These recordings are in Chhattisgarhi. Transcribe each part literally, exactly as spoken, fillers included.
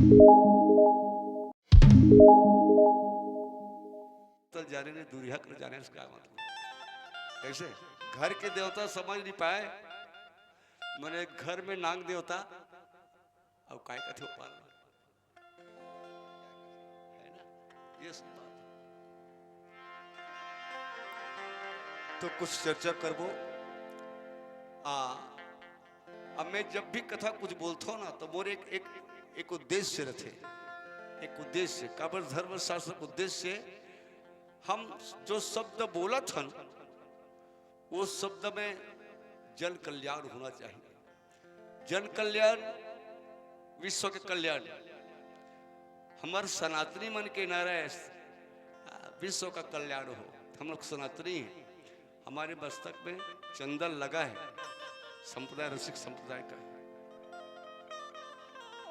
तल जाने ने दूरिहा कर जाने से का मतलब? कैसे? घर के देवता समझ नहीं पाए, मने घर में नांग देवता, अब काय कथे पाल, है ना? ये सब बात। तो कुछ चर्चा करबो। आ, अब मैं जब भी कथा कुछ बोलता हूँ ना, तो मोर एक, एक, एक उद्देश्य रथे, एक उद्देश्य, काबर धर्मशास्त्र के उद्देश्य, हम जो शब्द बोलत हन, वो शब्द में जन कल्याण होना चाहिए। जन कल्याण, विश्व के कल्याण। हमर सनातनी मन के नारा है, विश्व का कल्याण हो। हम लोग सनातनी हैं, हमारे मस्तक में चंदन लगा है, संप्रदाय, रसिक संप्रदाय का है।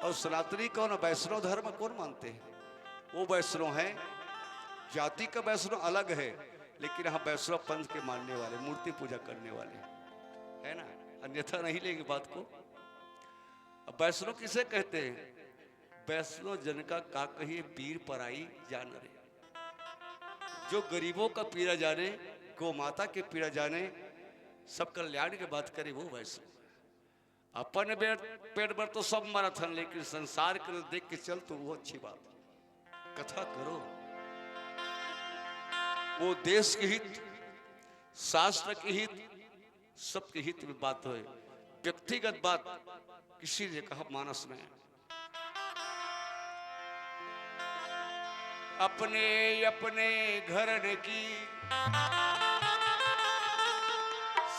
और सनातनी कौन है? वैष्णव धर्म कौन मानते हैं? वो वैष्णव हैं, जाति का वैष्णव अलग है, लेकिन हम वैष्णव पंथ के मानने वाले, मूर्ति पूजा करने वाले, है ना? अन्यथा नहीं लेंगे बात को। अब वैष्णव किसे कहते हैं? वैष्णव जन का का कहिए, पीर पराई जान रे। जो गरीबों का पीड़ा जाने, गौ माता की पीड़ा जाने, सब कल्याण की बात करे, वो वैष्णव। अपन बे-, पेट भर तो सब मरत हन, लेकिन संसार के देख के चल तो वो अच्छी बात। कथा करो, वो देश के हित, शास्त्र के हित, सबके हित में बात होए। व्यक्तिगत बात किसी ने कहा मानस में, अपने अपने घरन की,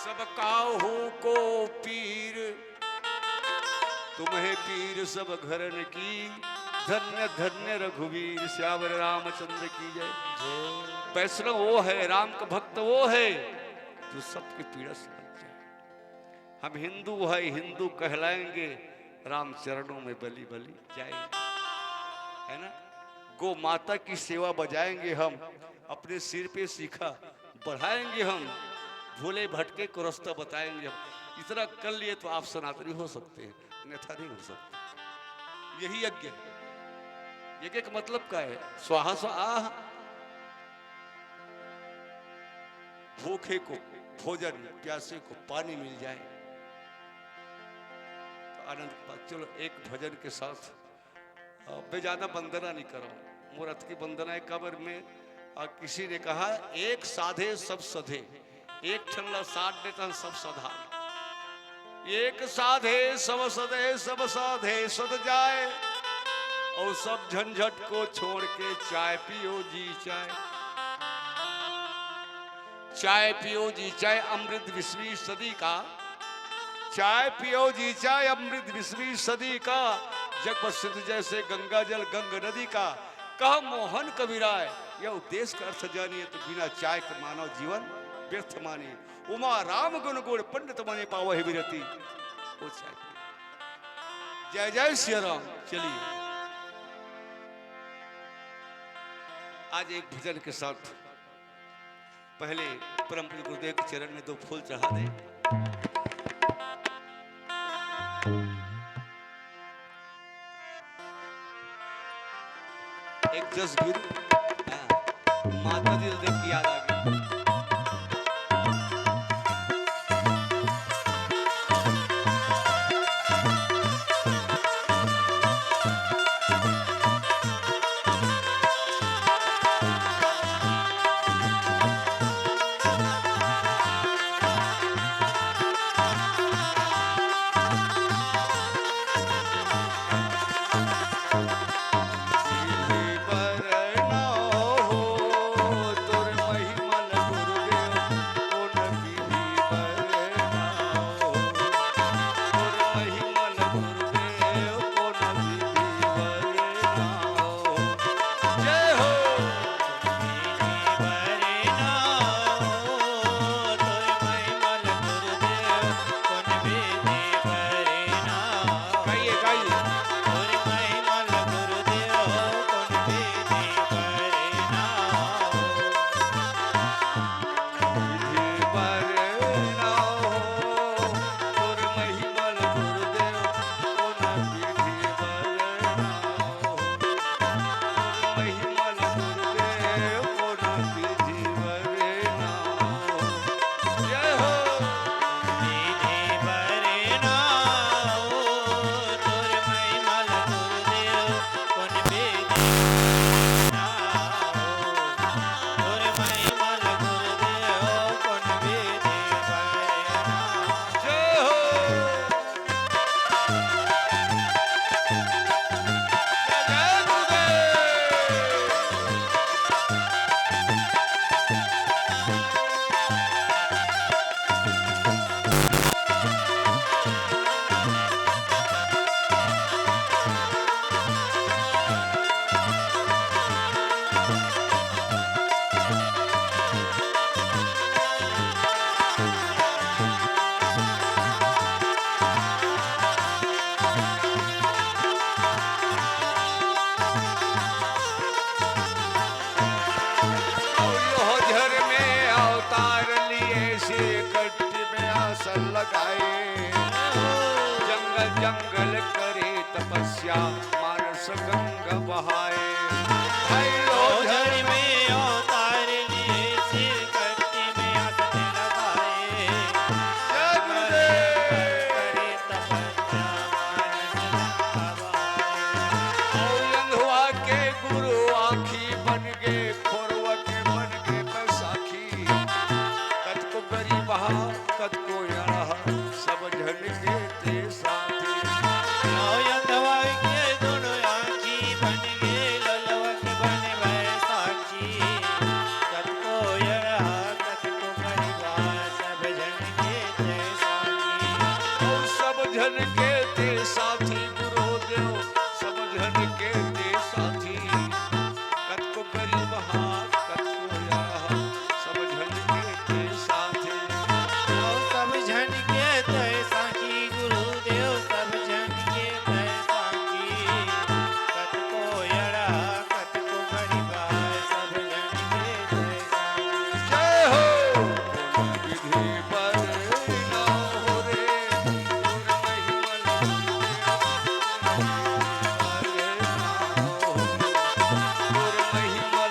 सब काहू को पीर, तुम्हें पीर सब घरन की, धन्य धन्य रघुवीर। सियावर रामचंद्र की जय। जय। वैष्णव वो है, राम का भक्त वो है, जो सबकी पीड़ा समझ जाए। हम हिंदू है, हिंदू कहलाएंगे, राम चरणों में बलि बलि जाएंगे, है ना? गौ माता की सेवा बजाएंगे हम, अपने सिर पे शिखा बढ़ाएंगे हम, भोले भटके को रास्ता बताएंगे हम। इतना कर लिए तो आप सनातनी हो सकते हैं, अन्यथा नहीं हो सकते। यही यज्ञ है। यज्ञ का मतलब क्या है? स्वाहा स्वाहा। भूखे को भोजन, प्यासे को पानी मिल जाए तो आनंद की बात। चलो, एक भजन के साथ, अ, मैं ज्यादा वंदना नहीं कर रहा हूँ, मोर अतकी वंदना है। कबर में, अ, किसी ने कहा, "एक साधे सब सधे, एक ठन ला साध देता सब सधा।" एक साधे सब सधे, सब साधे सध जाए, और सब झंझट को छोड़ के चाय पियो जी चाय। चाय पियो जी चाय, अमृत विश्वी सदी का। चाय पियो जी चाय, अमृत विश्वी सदी का। जग प्रसिद्ध जैसे गंगा जल गंग नदी का। कह मोहन कविराय, यह उपदेश का अर्थ जानिए, तो बिना चाय के मानव जीवन व्यर्थ मानिए। उमा राम गुण गुण पंडित माने पावहि विरति। वो चाय पियो। जय जय सिया राम। चलिए, आज एक भजन के साथ पहले परम पूज्य गुरुदेव के चरण में दो फूल चढ़ा दे। एक जस गुरु, हाँ, माता जी देख के याद आ गई। लगाए। जंगल जंगल करे तपस्या, मानस गंगा बहाए। भैलो झर में अवतार लिए, शिव शक्ति में आसन लगाए। जय गुरुदेव। करे तपस्या, मानस गंगा बहाए। और अंधवा के गुरु आँखी बन गे, खोरवा के बन गे बैसाखी। कतको गरीबहा, कतको अड़हा, सब झन के ते साथी। नौ अंधवा के दुनो आँखी बन गे, ललवा के बने बैसाखी। कतको अड़हा, कतको गरीबहा, सब झन के ते साथी। ओ सब झन के ते साथी गुरुदेव, सब झन के ते साथी। कतको गरीबहा, कतको अड़हा, सब झन के ते साथी। ओ सब झन के ते साथी गुरुदेव, सब झन के ते साथी। कतको अड़हा, कतको गरीबहा, सब झन के ते साथी। जय हो। विधि बर ना हो रे, गुर महिमा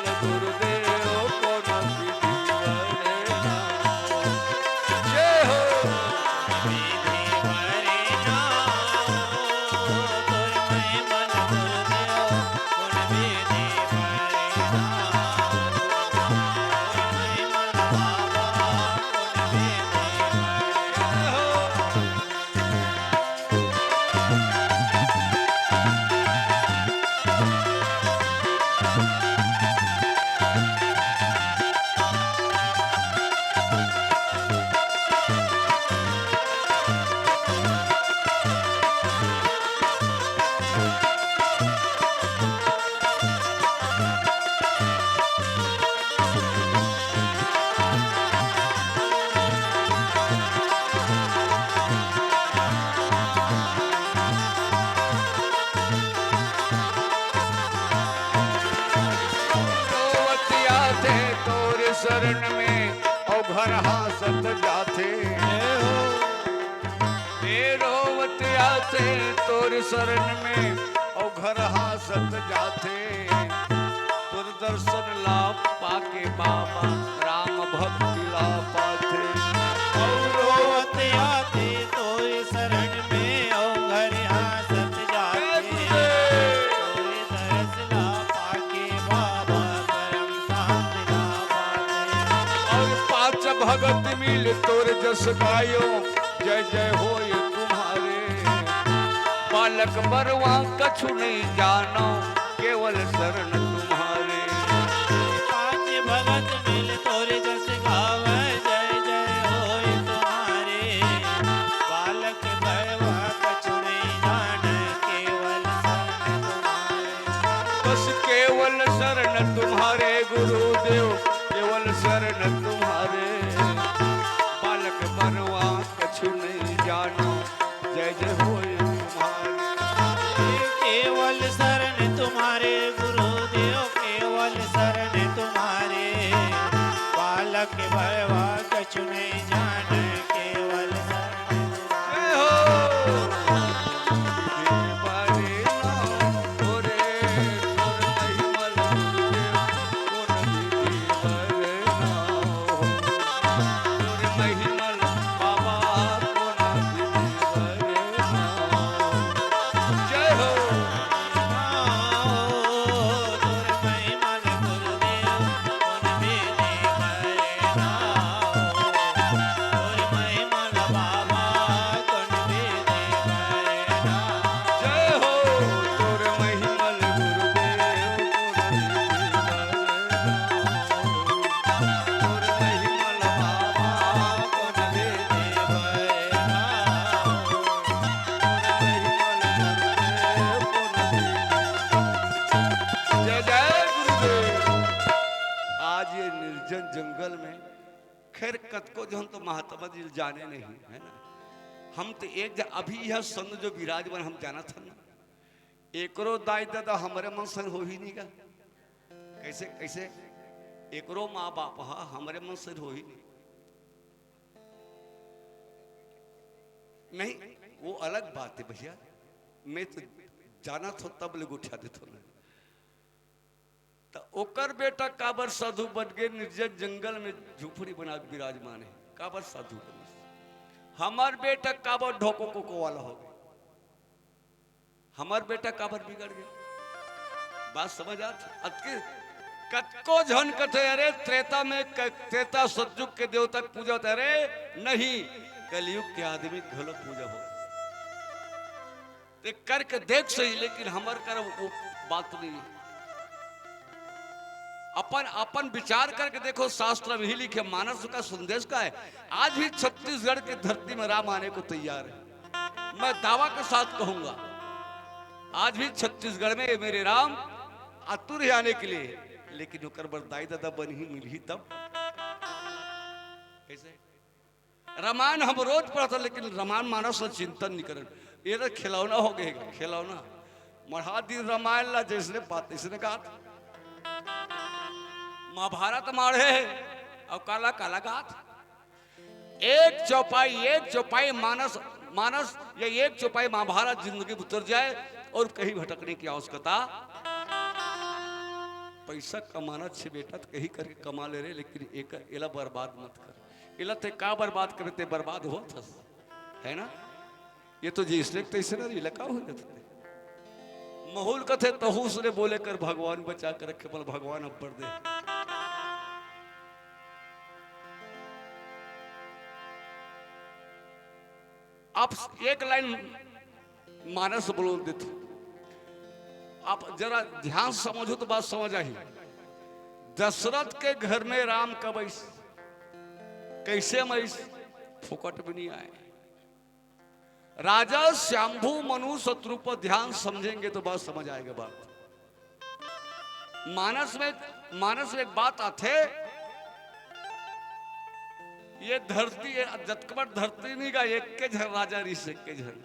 रोवत आथे तोर शरण में, अउ घर हासत जाथे। ए रोवत आथे तोर शरण में, अउ घर हासत जाथे। तोर दर्शन ला पाके बाबा, राम भक्ति ला पाथे। अउ रोवत आथे तोर शरण में, अउ घर हासत जाथे। तोर दर्शन ला पाके बाबा, परम शांति ला पाथे। अउ पाँच भगत मिल तोर जस गायो, जय जय होय तुम्हारे। बालक बड़वा कछु नहीं जानो, केवल शरण तुम्हारे। पाँच भगत मिल तोर जस गावे, जय जय होय तुम्हारे। बालक बड़वा कछु नहीं जाने, केवल शरण तुम्हारे। बस केवल शरण तुम्हारे गुरुदेव, केवल शरण तुम्हारे। बालक बड़वा कछु नहीं जानो, जय जय होय तुम्हारे। केवल शरण तुम्हारे गुरुदेव, केवल शरण तुम्हारे। बालक बड़वा कछु नहीं जाने, केवल शरण तुम्हारे। जय हो। जय जय गुरुदेव। आज ये निर्जन जंगल में, खैर, कतको झन तो महात्मा जी ल जाने नहीं, है ना? हम तो एक झ-, अभी यह संत जो विराजमान हम जानत हन ना, एकरो दाई ददा हमरे मन सन होही नहीं का? कैसे, कैसे? एकरो माँ बाप हा हमरे मन सन होही नहीं। नहीं, वो अलग बात है भैया। मैं तो जाना थो तब ले गोठिया देथो ना। त ओकर बेटा काबर साधु बन गे, निर्जन जंगल में झोपड़ी बना के विराजमान है, काबर साधु बन गे। हमर बेटा काबर ढोको कोको वाला हो गे, हमर बेटा काबर बिगड़ गे। बात समझ आत? अतके कतको झन कथे, "अरे त्रेता में क-, त्रेता सतयुग के देवता के पूजा होथे।" अरे नहीं, कलयुग के आदमी घलो पूजा हो। ते करके देख सही, लेकिन हमर कर वो बात नहीं है। अपन, अपन विचार करके देखो, शास्त्र में ही लिखे, मानस का संदेश का है। आज भी छत्तीसगढ़ की धरती में राम आने को तैयार है। मैं दावा के साथ कहूंगा, आज भी छत्तीसगढ़ में मेरे राम आतुर है आने के लिए, लेकिन ओकर बर दाई ददा बनही, मिलही तब। कैसे? रामायण हम रोज पढ़त हन, लेकिन रामायण मानस ल चिंतन नहीं करन। ये तो खिलौना हो गे, खिलौना। मढ़ा दिन रामायण ला जैसने बात तैसने गात। महाभारत माढ़े हे अउ काला काला गात। एक चौपाई, एक चौपाई मानस, मानस या एक चौपाई महाभारत जिंदगी में उतर जाए और कहीं भटकने की आवश्यकता। पैसा कमाना छे बेटा, तो कहीं करके कमा ले रे, लेकिन एक, एला बर्बाद मत कर। एला ते का बर्बाद करे, ते बर्बाद होत हस, है ना? ये तो जैसने तैसने रही, लका हो जाते। महुल कथे तहूस ने बोले कर, भगवान बचा कर रखे, बोल भगवान अब्बर दे। आप एक लाइन मानस बोल देते, आप जरा ध्यान से समझो तो बात समझ आही। दशरथ के घर में राम कब आइस, कैसे में आइस? फोकट में नहीं आए। राजा शंभु मनु शतरूप, ध्यान समझेंगे तो बात समझ आएगा। बात मानस में, मानस में एक बात आथे, ये धरती, ये जतकबर धरती नहीं गा, एक के झन राजा रिस, एक के झन,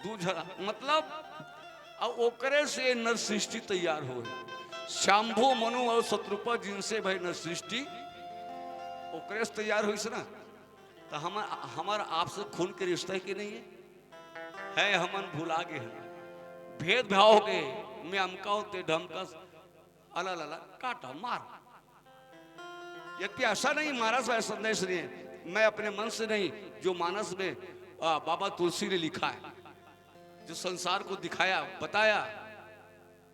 दू झन, मतलब, अब ओकरे से ये नर सृष्टि तैयार हो। शंभु मनु और शतरूपा जिनसे भाई नर सृष्टि ओकरे से तैयार होइस ना। तो हम, हमारा आपसे खून के रिश्ता है कि नहीं है? है, हमन भुला गे हैं। भेदभाव हो गए, मैं अमका होते ढमका, अला लला काटा मार। यद्यपि ऐसा नहीं, मानस में संदेश नहीं है। मैं अपने मन से नहीं, जो मानस में, आ, बाबा तुलसी ने लिखा है, जो संसार को दिखाया, बताया।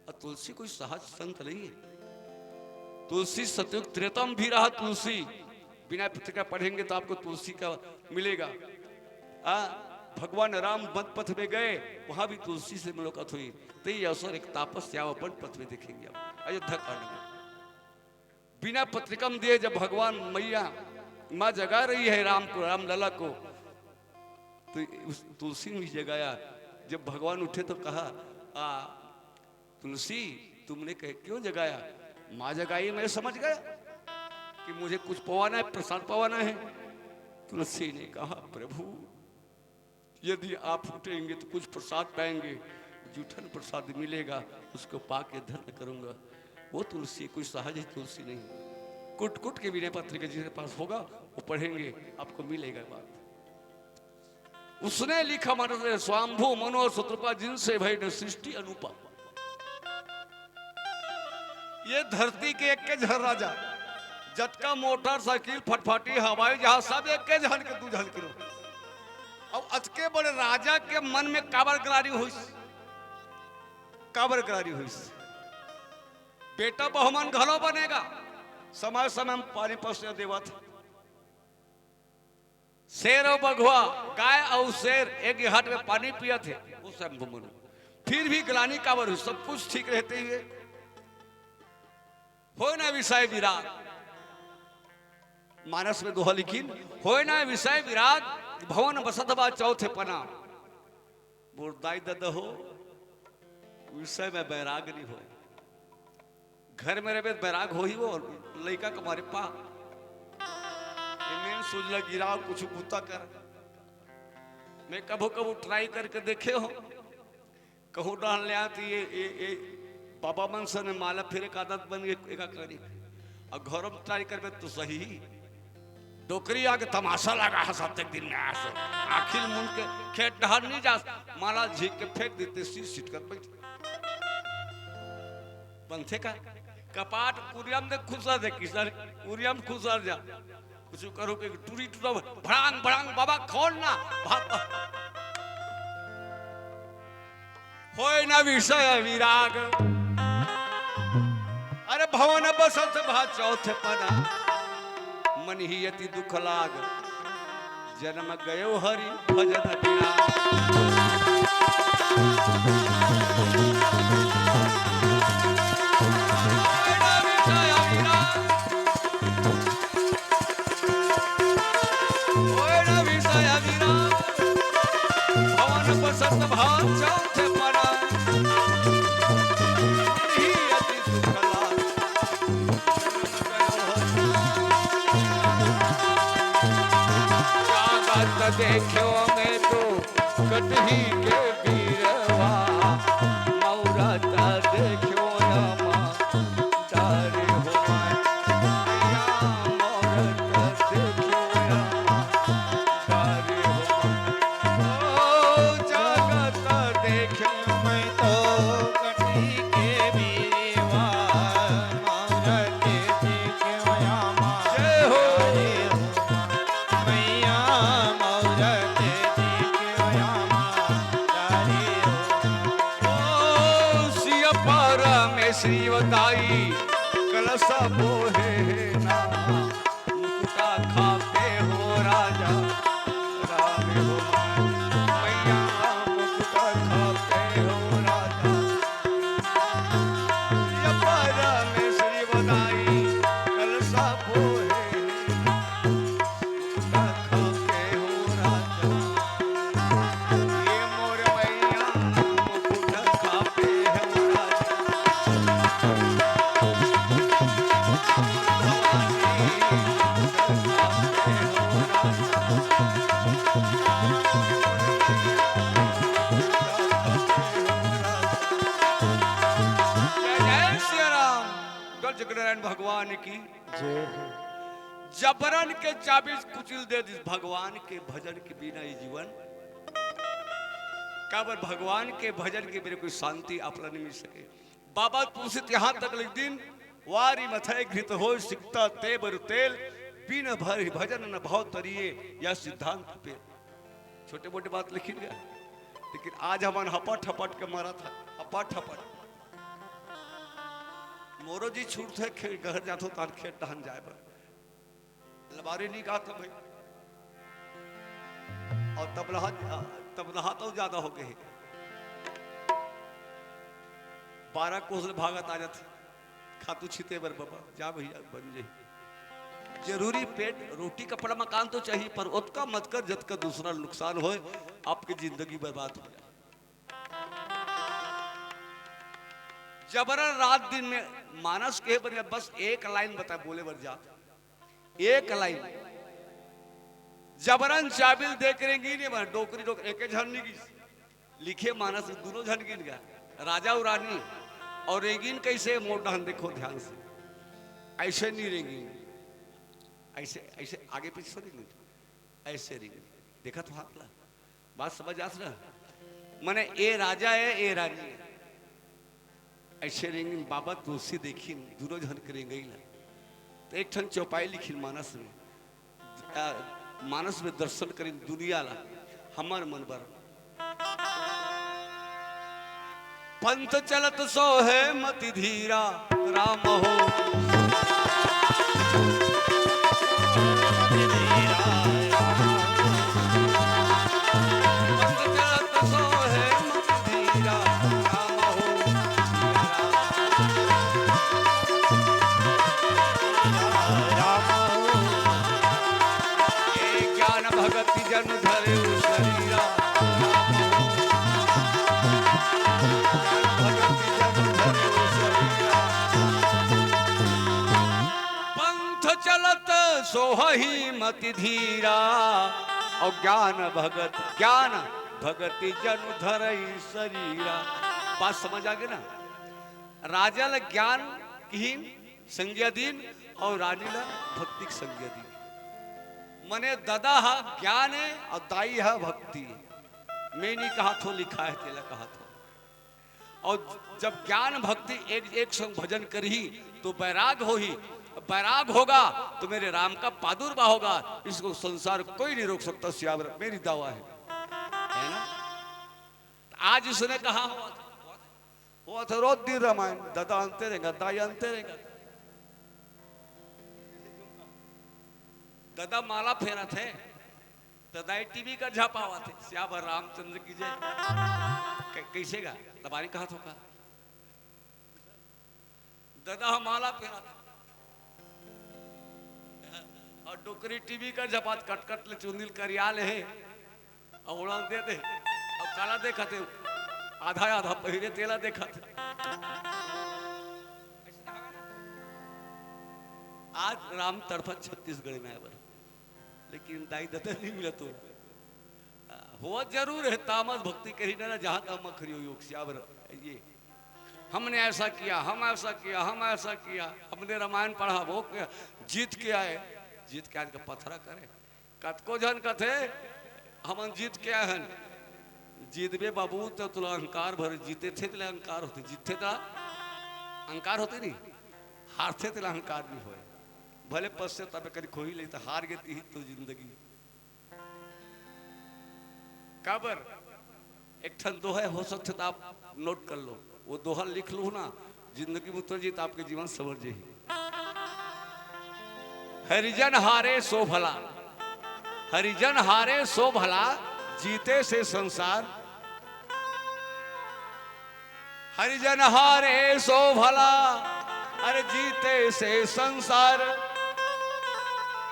और तुलसी कोई सहज संत नहीं है। तुलसी सतयुग त्रेता में भी रहा, तुलसी। विनय पत्रिका पढ़ेंगे तो आपको तुलसी का मिलेगा। आ, भगवान राम वन पथ में गए, वहां भी तुलसी से मुलाकात हुई। तो ये अवसर एक तापस यावा वन पथ में देखेंगे आप, अयोध्या कांड में। विनय पत्रिका में दिए, जब भगवान मैया माँ जगा रही है राम को, रामलला को, तो उस तुलसी ने भी जगाया। जब भगवान उठे तो कहा, आ, तुलसी, तुमने कह, क्यों जगाया? माँ जगाई, मैं समझ गया कि मुझे कुछ पवाना है, प्रसाद पवाना है। तुलसी ने कहा, प्रभु, यदि आप उठेंगे तो कुछ प्रसाद पाएंगे, जूठन प्रसाद मिलेगा, उसको पाके धन्य करूंगा। वो तुलसी कोई सहज ही तुलसी नहीं। कुट कुट के विनय पत्रिका जिसके पास होगा, वो पढ़ेंगे, आपको मिलेगा बात। उसने लिखा, मानस में, स्वांभु मनु और शतरूपा जिनसे भई न सृष्टि अनुपा। ये धरती के एक के झन राजा, जतका मोटरसाइकिल, फटफटी, हवाई जहाज, सब एक के झन के, दू झन के रहो। अब अतके बड़े राजा के मन में काबर ग्लानि होइस, काबर ग्लानि होइस। बेटा बहुमन घलो बनेगा, समय समय में पानी पसने देवत। शेर अउ बघवा, गाय अउ शेर एक घाट में पानी पियत हे, वो शंभु मनु। फिर भी ग्लानि काबर हुई, सब कुछ ठीक रहते हुए। होय ना विषय विराग, मानस में दोहा लिखिन, होय ना विषय विराग, भवन बसत बा चौथे पना। मोर दाई ददा हो, विषय में बैराग नहीं होय। घर में रहबे त बैराग होही, वो लइका के मारे पा। ये मेन स्विच ला गिराव, कुछ बूता कर। मैं कभो कभो ट्राई करके देखे हो, कहूँ डाल ले आती ये, ये, ये बाबा मन से ने माला फिरे के आदत बन गई, एका करी। और घर में ट्राई करबे तो सही। डोकरी आगे तमाशा लगा हस, अतेक दिन में आस। आँखी ल मुंद के खेत डहर नहीं जास, माला झींक के फेंक देते, सीट सीट कर बैठ। बनथे का? कपाट कुरियम दे खुसर दे, किसर कुरियम खुसर जा। कुछ करो के टूरी टूरा, भड़ांग भड़ांग बाबा खोल ना। भाग, भाग। होय न विषय विराग। अरे भवन बसत भा चौथ पना, मन ही अति दुख लाग, जन्म गयो हरि भजन बिना। होय न विषय विराग। होय न विषय विराग। भवन बसत भा चौथ परा। ही अति दुख लाग। जागत देख्यो मैं तो कटही के बीरवा, मौरत देख्यो रमा तारे हो माय। या मौरत देख्यो रमा तारे हो माय। ओ जगत देख्यो मैं तो कटही के बीरवा, मौरत देख्यो रमा जय हो। तारे हो माय। मैया मौरत देख्यो रमा तारे हो। ओ सिय परमेश्वरी बताई, कलश बोहे ना, मुकुटा खापे हो राजा, राम हो। मैया मुकुटा खापे हो राजा, सिय परमेश्वरी बताई, कलश बोहे ना। जय जय सिया राम। गज गणेश नारायण भगवान की जय हो। जबरन के चाबी कुचिल दे दिस, भगवान के भजन के बिना ये जीवन, काबर भगवान के भजन के बिना कोई शांति आपला नहीं मिल सके। बाबा तुलसी यहाँ तक लिख दिन, वारी मथै घृत होय सिकता ते बरु तेल, बिन भरि भजन न भव तरिये, या सिद्धांत पे। छोटे मोटे बात लिखिन गा, लेकिन आज हमन हपट हपट के मरत हे, हपट हपट। मोरो जी छूटथे, खे-, घर जाथो तान खेत डहन जाए बर। लबारी नहीं कहा था भाई। और तबलहा, तबलहा तो ज्यादा हो गए। बारह कोस ले भागत आ जाथे। खातू छिते बर बाबा, जा भैया, बन जाही। जरूरी पेट, रोटी, कपड़ा, मकान तो चाहिए, पर ओतका मत कर, जतका दूसरा नुकसान होय, आपकी जिंदगी बर्बाद हो जाए। जबरन रात दिन में मानस के बने बस एक लाइन बता बोले बर जा, एक लाइन। जबरन चाबिल दे के रेंगी नहीं बना, डोकरी डोकरी एक झन नहीं गिस। लिखे मानस में दोनों झन गिन गया, राजा और रानी। और रेंगिन कैसे मोटा हन, देखो ध्यान से, ऐसे नहीं रेंगिन, ऐसे, ऐसे आगे पीछे से रेंगिन, ऐसे रेंगिन। देखा तो हाथ ला, बात समझ आस ना? मने ए राजा है, ए रानी है। ऐसे रेंगिन बाबा तुलसी देखिन, दोनों झन के रेंगई ला। तो एक ठन चौपाई लिखिन मानस में, आ, मानस में दर्शन करिन दुनिया ला, हमर मन बर। पंथ चलत सोहे मति धीरा, राम हो। पंथ चलत सोहे मति धीरा, राम हो। राम हो। ज्ञान भगति जनु धरे शरीरा। पंथ चलत सोहहि मति धीरा, और ज्ञान भगत, ज्ञान भगति जनु धरई शरीरा। बात समझ आ गई ना? राजा ला ज्ञान किहिन संज्ञा दीन और रानी ला भक्ति के संज्ञा दीन। मने ददा ह ज्ञान हे अउ दाई ह भक्ति हे। मैं नहीं कहत हों, लिखाय हे, तेला कहत हों। अउ जब ज्ञान भक्ति एक, एक संग भजन करही तो बैराग होही, बैराग होगा तो मेरे राम का प्रादुर्भाव होगा। इसको संसार कोई नहीं रोक सकता। सियावर मेरी दावा हे, हे ना? आज इसने कहा होवत हे, होवत हे रोज दिन रामायण, ददा अंते रहेंगा, दाई अंते रहेंगा। ददा माला फेरत हे, ददा ही टीवी कर झपावत हे, सियावर रामचंद्र की जय। कै-, कैसे गा? तबारी कहत हों का? ददा ह माला फेरत हे अउ डोकरी टीवी कर झपात, कटकट ले चुंदी ल करिया ले हे अउ ओला दे दे अउ काला देखत हे, आधा आधा पहिरे तेला देखत हे। आज राम तड़फत छत्तीसगढ़ में आय बर, लेकिन दाई ददा नहीं मिलत हों। होवत जरूर हे, तामस भक्ति कही ना, ना जहाँ तहाँ मखरी होई, सियावर ये हमने ऐसा किया, हम ऐसा किया, हम ऐसा किया, हमने रामायण पढ़ा, वो किया, जीत के आए, जीत के आए के पथरा करे। कतको झन कथे, हमन जीत के आए हन। जीतबे बाबू, त तोला अहंकार भरे, जीते थे तेला अहंकार होथे, जीतथे तेला अहंकार होथे नहीं, हारथे तेला अहंकार नहीं होय। भले पश्चाताप करी खोही ले, त हार गे तिही तो जिंदगी। काबर? एक ठन दोहा हे, हो सकथे त आप नोट कर लो, वो दोहा लिख लूँ ना, जिंदगी में उतर जी त आपके जीवन संवर जाही। हरिजन हारे सो भला, हरिजन हारे सो भला, जीते से संसार। हरिजन हारे सो भला, अरे जीते से संसार।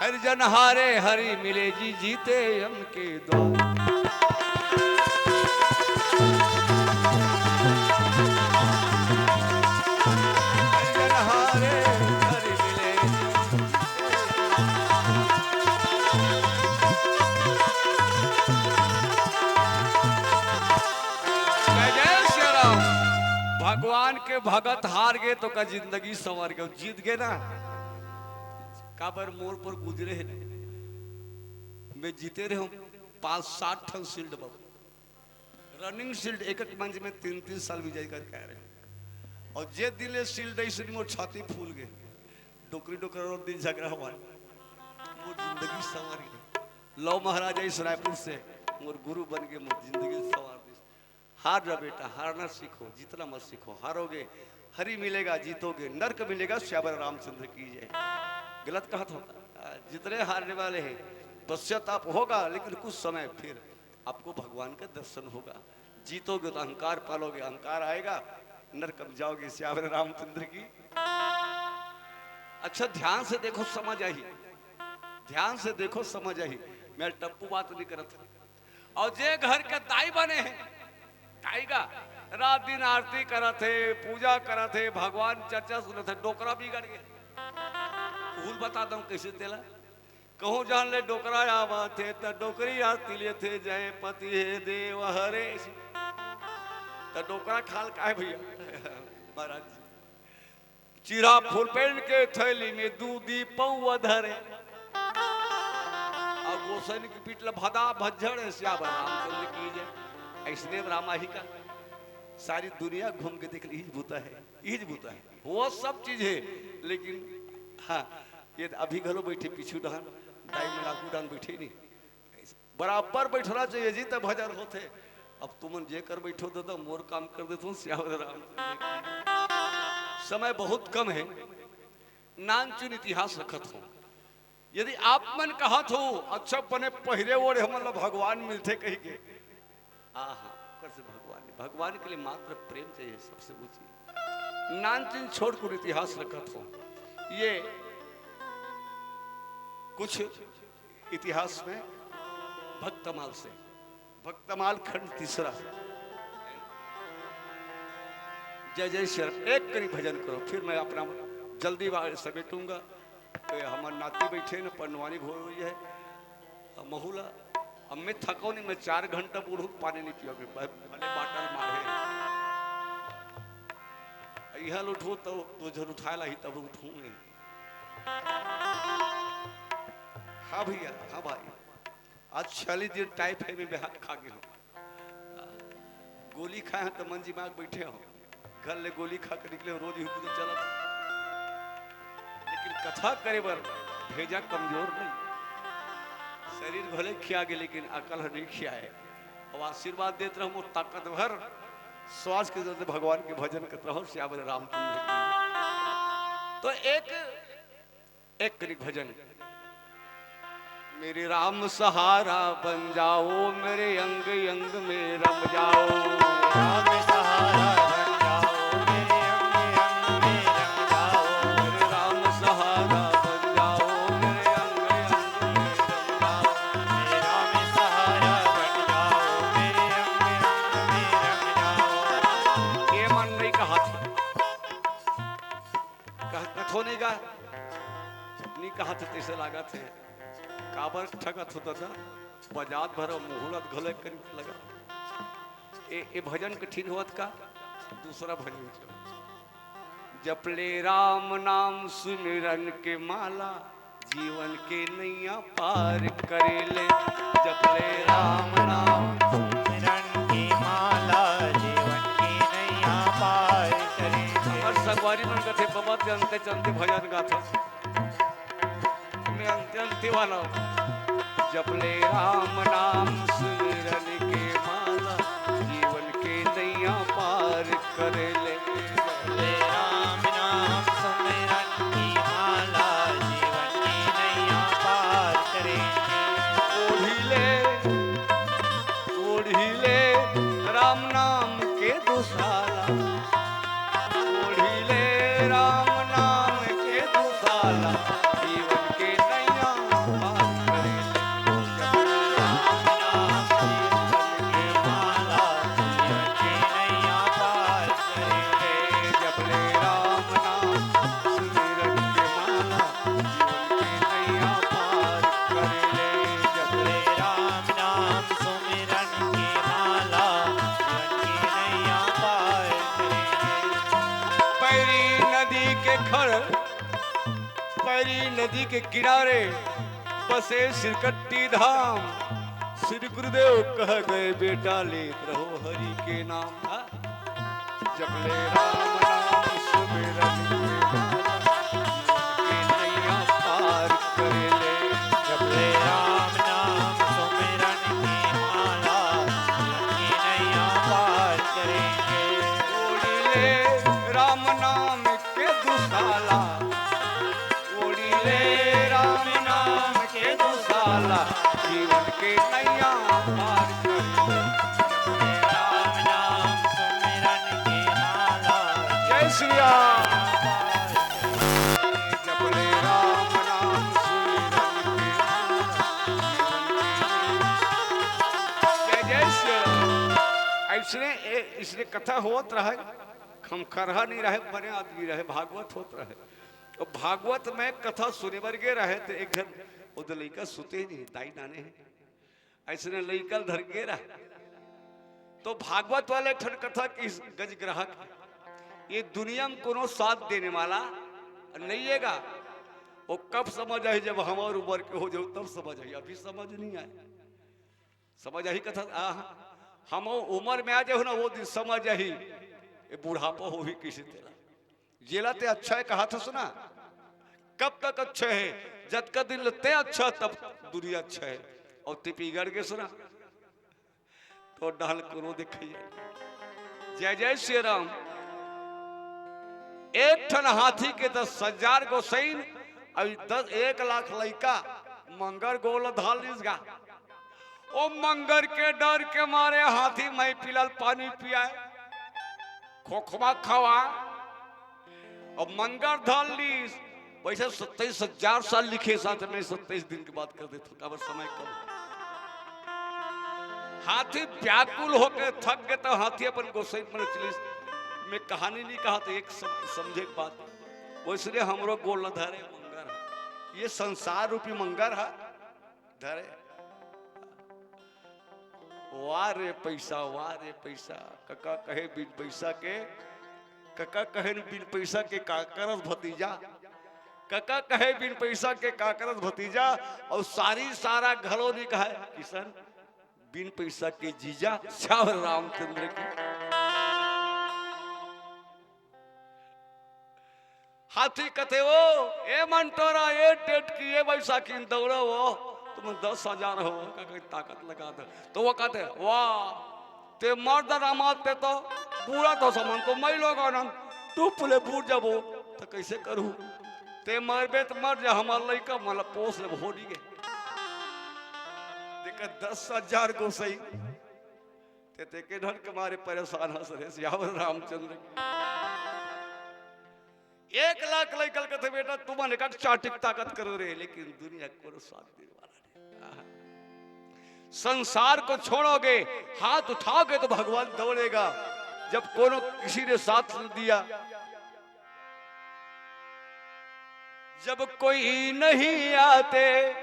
हरिजन हारे हरि मिले जी, जीते यम के द्वार। हरिजन हारे हरि मिले। जय जय श्री राम। भगवान के भगत हार गे तो का जिंदगी संवर गे, जीत गे ना। काबर मोर पर गुजरे हे, मैं जीते रहे हूँ पाँच सात ठन शील्ड बाबू, रनिंग शील्ड, एक एक मंच में तीन तीन साल विजय करके आए रहे हूँ। अउ जे दिन ले शील्ड ऐसे मोर छाती फूल गे, डोकरी डोकरा रोज दिन झगड़ा हुआ, मोर जिंदगी संवर गे। लव महाराज आई रायपुर से, मोर गुरु बन गे, मोर जिंदगी संवर दिस। हार जा बेटा, हारना सीखो, जीतना मत सीखो। हारोगे, हरि मिलेगा, जीतोगे, नरक मिलेगा। सियावर रामचंद्र की जय। गलत कहत हों का? जितने हारने वाले हैं, पश्चाताप होगा, लेकिन कुछ समय फिर आपको भगवान का दर्शन होगा। जीतोगे तो अहंकार पालोगे, अहंकार आएगा, नरक में जाओगे। सियावर रामचंद्र की। अच्छा, ध्यान से देखो, समझ आही, ध्यान से देखो, समझ आही। मैं टप्पू बात नहीं करत। अउ जे घर के दाई बने हे, दाई का रात दिन आरती करत हे, पूजा करत हे, भगवान चर्चा सुनत हे, डोकरा बिगड़ गे। भूल बता दंव कैसे तेला। कहूँ जान ले डोकरा आवत हे, त डोकरी आरती लेथे, "जय पति हे देव हरे।" त डोकरा खाल काय भैया? महाराज जी। चीरा फुल पेंट के थैली में दूधी पौवा धरे। अउ गोसाईं के पीठ ल भदा भज्जड़ हे, सियावर रामचंद्र की जय। अइसने राम आही का? सारी दुनिया घूम के देख ली, इहीच बूता हे, इहीच बूता हे। वो सब चीज हे, लेकिन हाँ, ये अभी घलो बैठे पीछू डहन, दाई मन आगू डहन बैठे नहीं। बराबर बैठना चाहिए जी, तब भजन होथे। अब तुमन जे कर बैठो ददा, मोर काम कर देथों, सियावर राम। समय बहुत कम हे, नानचुन इतिहास रखत हों। यदि आप मन कहत हो, अच्छा बने पहिरे ओढ़े हमन ला भगवान मिलथे कहिके, आहा, ओकर से भगवान नहीं, भगवान के लिए मात्र प्रेम चाहिए, सबसे ऊंची। नानचुन छोटकुन इतिहास रखत हों। ये कुछ इतिहास में भक्तमाल से, भक्तमाल खंड तीसरा। जय जय श्री राम। एक करी भजन करो, फिर मैं अपना जल्दी वा-, समेटूंगा। तो ये हमर नाती बैठे न, पंडवानी भोर हुई है। अब महू ला, अब मैं थकौनी, मैं चार घंटा बूढ़ू पानी नहीं पियोगे, भ-, भले बाटल मारे। इहाँ उठू तो दू झन उठाए लाही, तब उठू नहीं। हाँ भैया, हाँ भाई, आज छियालीस दिन टाइफाइड में बिहान खा गे हँव। गोली खाए हँव त मन दिमाग बइठे हँव, घर ले गोली खा के निकले हँव, रोज इही कुछ चलत हे। लेकिन कथा करे बर भेजा कमजोर नहीं, शरीर भले खिया गे लेकिन अकल ह नहीं खियाए। अब आशीर्वाद देत रहो मोर ताकत भर, श्वास के जरिए भगवान के भजन करत रहो। सियावर रामचंद्र की। तो एक एक करी भजन। मेरे राम सहारा बन जाओ, मेरे अंग अंग में रम जाओ। राम सहारा बन जाओ, मेरे अंग अंग में रम जाओ। मेरे राम सहारा बन जाओ, मेरे अंग अंग में रम जाओ। मेरे राम सहारा बन जाओ, मेरे अंग अंग में रम जाओ। ये मन नहीं कहा था। कह-, कथो नहीं गा, नहीं कहा था, तैसे लागत हे। काबर ठगत होता था, बजात भर मुहूर्त घले कर लगा। ए, ए भजन कठिन होत का, दूसरा भजन चलो। जप ले राम नाम सुमिरन के माला, जीवन के नैया पार करे ले। जप ले राम नाम सुमिरन के माला, जीवन के नैया पार करे ले। अउ संगवारी मन कथे, "बाबा, ते अंते चलते भजन गाथस।" मैं अंते अंते वाला हूँ। जप ले राम नाम सुमिरन के माला, जीवन के नैया पार करे ले। जप ले राम नाम सुमिरन की माला, जीवन की नैया पार करे। ओढ़ी ले, ओढ़ी ले राम नाम के दुशाला, ओढ़ी ले राम नाम के दुशाला, जीवन के नैया पार करे ले। जप ले राम नाम सुमिरन के माला, जीवन के नैया पार करे ले। जप ले राम नाम सुमिरन के माला, जीवन के नैया पार करे ले। जप ले राम नाम सुमिरन के माला, जीवन के नैया पार करे ले। पैरी नदी के खड़, पैरी नदी के किनारे बसे सिरकट्टी धाम। श्री गुरुदेव कह गए, "बेटा, लेत रहो हरि के नाम।" हाँ? जप ले राम नाम सुमिरन के माला, जीवन के नैया पार करे ले। जप ले राम नाम सुमिरन के माला, जीवन के नैया पार करे ले। ओढ़ी ले राम नाम के दुशाला, ओढ़ी ले राम नाम के दुशाला, जीवन के नैया पार कर ले। राम नाम सुमिरन के माला। जय श्री राम। जप ले राम नाम सुमिरन के माला। जय जय श्री राम। अइसने ए-, अइसने कथा होत रहे, खमखरहा नहीं रहे, बने आदमी रहे, भागवत होत रहे। अउ भागवत में कथा सुने बर गे रहे, त एक झन ओदे लइका सुते नहीं, दाई नाने हे। अइसने लइका ल धर गे रहे। त भागवत वाले ठन कथा किहिस, गज ग्राहक, ये दुनिया में कोनो साथ देने वाला नहीं हे गा। वो कब समझ आही, जब हमर उमर के हो जाहू, तब समझ आही, अभी समझ नहीं आए। समझ आही कथा? आ, हम उमर में आ जाहू ना, वो दिन समझ आही, ये बुढ़ापा होही किसे तेला। जेला ते अच्छा हे कहाथस ना, कब तक अच्छा हे? जतका दिन ले ते अच्छा, तब दुनिया अच्छा हे। अउ ते बिगड़ गेस ना, त डाल कोनो देखइया। जय जय श्री राम। एक ठन हाथी के दस हजार गोसइन, अउ दस, एक लाख लइका मंगर गोल धार लिस गा। ओ मंगर के डर के मारे हाथी मइपिला ल पानी पियाए, खोखमा खवाए, अउ मंगर धर लिस। वइसे सत्ताईस हजार साल लिखे साथ में, सत्ताईस दिन के बात कर देथों, काबर समय कम। हाथी व्याकुल होके थक गे, त हाथी अपन गोसइन मन चलिस। मैं कहानी नहीं कहाथों, एक सम-, समझे के बात। वइसने हमरो गोल ल धरे मंगर ह। ये संसार रूपी मंगर ह। धरे। वाह रे पइसा, वाह रे पइसा, कका कहे बिन पइसा के, कका कहे न बिन पइसा के का करस भतीजा? कका कहे बिन पैसा के का करत भतीजा, अउ सारी सारा घलो नी कहे किसन, बिन पैसा के जीजा। श्याम रामचंद्र की। हाथी कथे, "ओ, ए मंटोरा, ए टेटकी, ए बैसाखी, दौड़ो हो, तुम दस हजार हो, का कहीं ताकत लगा दो।" तो वो कहते, "वाह, ते मर्द रामा, ते तो बूढ़ा तो समान तो मैं लोग आनंद, टूप ले बूढ़ जाबो, तो कैसे करूँ? ते मरबे तो मर जा, हमार लइका मला पोस ले, हो नी गे।" देखा, दस हजार गोसई, ते, ते के ढंग के मारे परेशान हस रे, श्याम रामचंद्र। एक लाख लइका ल कथे, "बेटा, तुमन एक चाटिक ताकत करो रे, लेकिन दुनिया कोनो साथ देने वाला नहीं।" संसार को छोड़ोगे, हाथ उठाओगे तो भगवान दौड़ेगा। जब कोनो किसी ने साथ नहीं दिया, जब कोई नहीं आते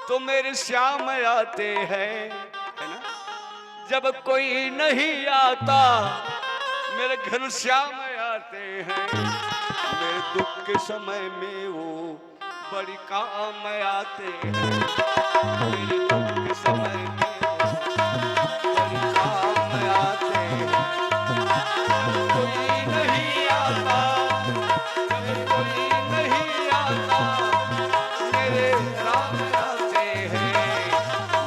तो मेरे श्याम आते हैं, है ना? जब कोई नहीं आता, मेरे घनश्याम आते हैं। मेरे दुख के समय में वो बड़ी काम आते हैं। मेरे दुख के समय में वो बड़ी काम आते हैं। कोई नहीं आता, कोई नहीं आता, मेरे राम आते हैं।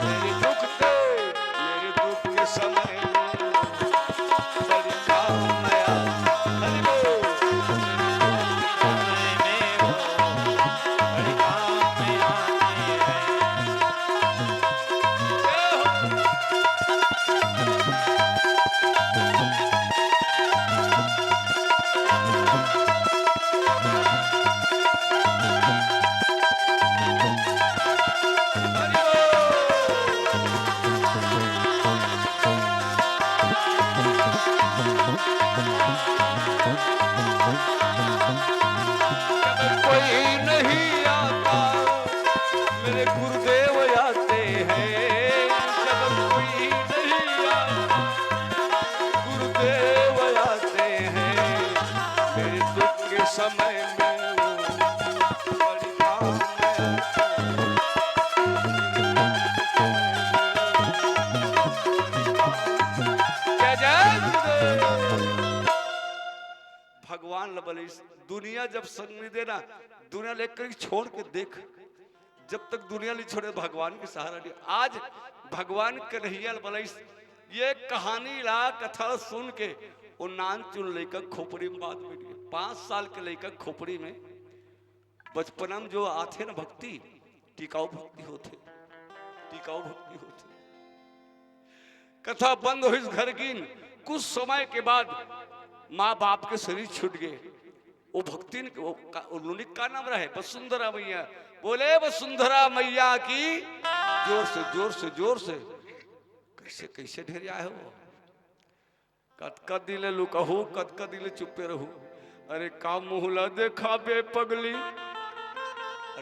मेरे दुख के, मेरे दुख के समय में बड़ी काम आते हैं। हरि बोल। कोई नहीं आता, मेरे गुरुदेव आते हैं। जब कोई नहीं आता, गुरुदेव आते हैं। मेरे दुख के समय में वो बड़ी काम आते हैं। जय जय गुरुदेव। भगवान ल बलिस, दुनिया जब संग नहीं देना, दुनिया लेकर छोड़ के देख, जब तक दुनिया नहीं छोड़े, भगवान के सहारा नहीं। आज भगवान कन्हैया ल बलिस, ये कहानी ला, कथा सुन के, वो नान चुन लइका खोपड़ी में बात बैठ गए। पाँच साल के लइका खोपड़ी में, बचपना में जो आथे ना भक्ति, टिकाऊ भक्ति होथे, टिकाऊ भक्ति होथे। कथा बंद होइस घर गिन, कुछ समय के बाद माँ बाप के शरीर छूट गए। वो भक्तिन, वो का, वो नोनी का नाम रहे? वसुंधरा मैया। बोले वसुंधरा मैया की। जोर से, जोर से, जोर से। कैसे, कैसे ढेर आए हो? कतका दिन ले लुकाहू, कतका दिन ले चुप्पे रहू। अरे का मुँह ला देखाबे पगली,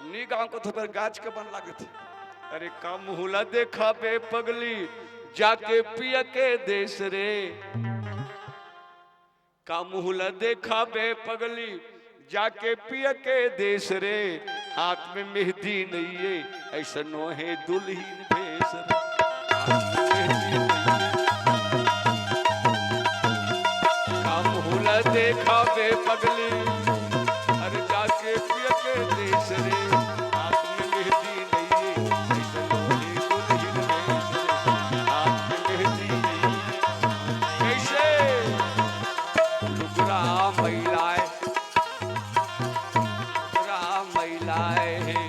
अन्नी गाँव को थोड़ा गाछ के बन लागत हे। अरे का मुँह ला देखाबे पगली, जाके पिया के देश रे। का मुँह ला देखाबे पगली, जाके पिया के देश रे। हाथ में मेहंदी नइये, ऐसनो हे दुल्हिन भेष रे। हाथ में मेहंदी नइये। का मुँह ला देखाबे पगली, अरे जाके पिया के देश रे। हाथ में मेहंदी नइये, ऐसनो हे दुल्हिन भेष रे। हाथ में मेहंदी नइये। कैसे? लुगरा मैलाए, लुगरा मैलाए हे,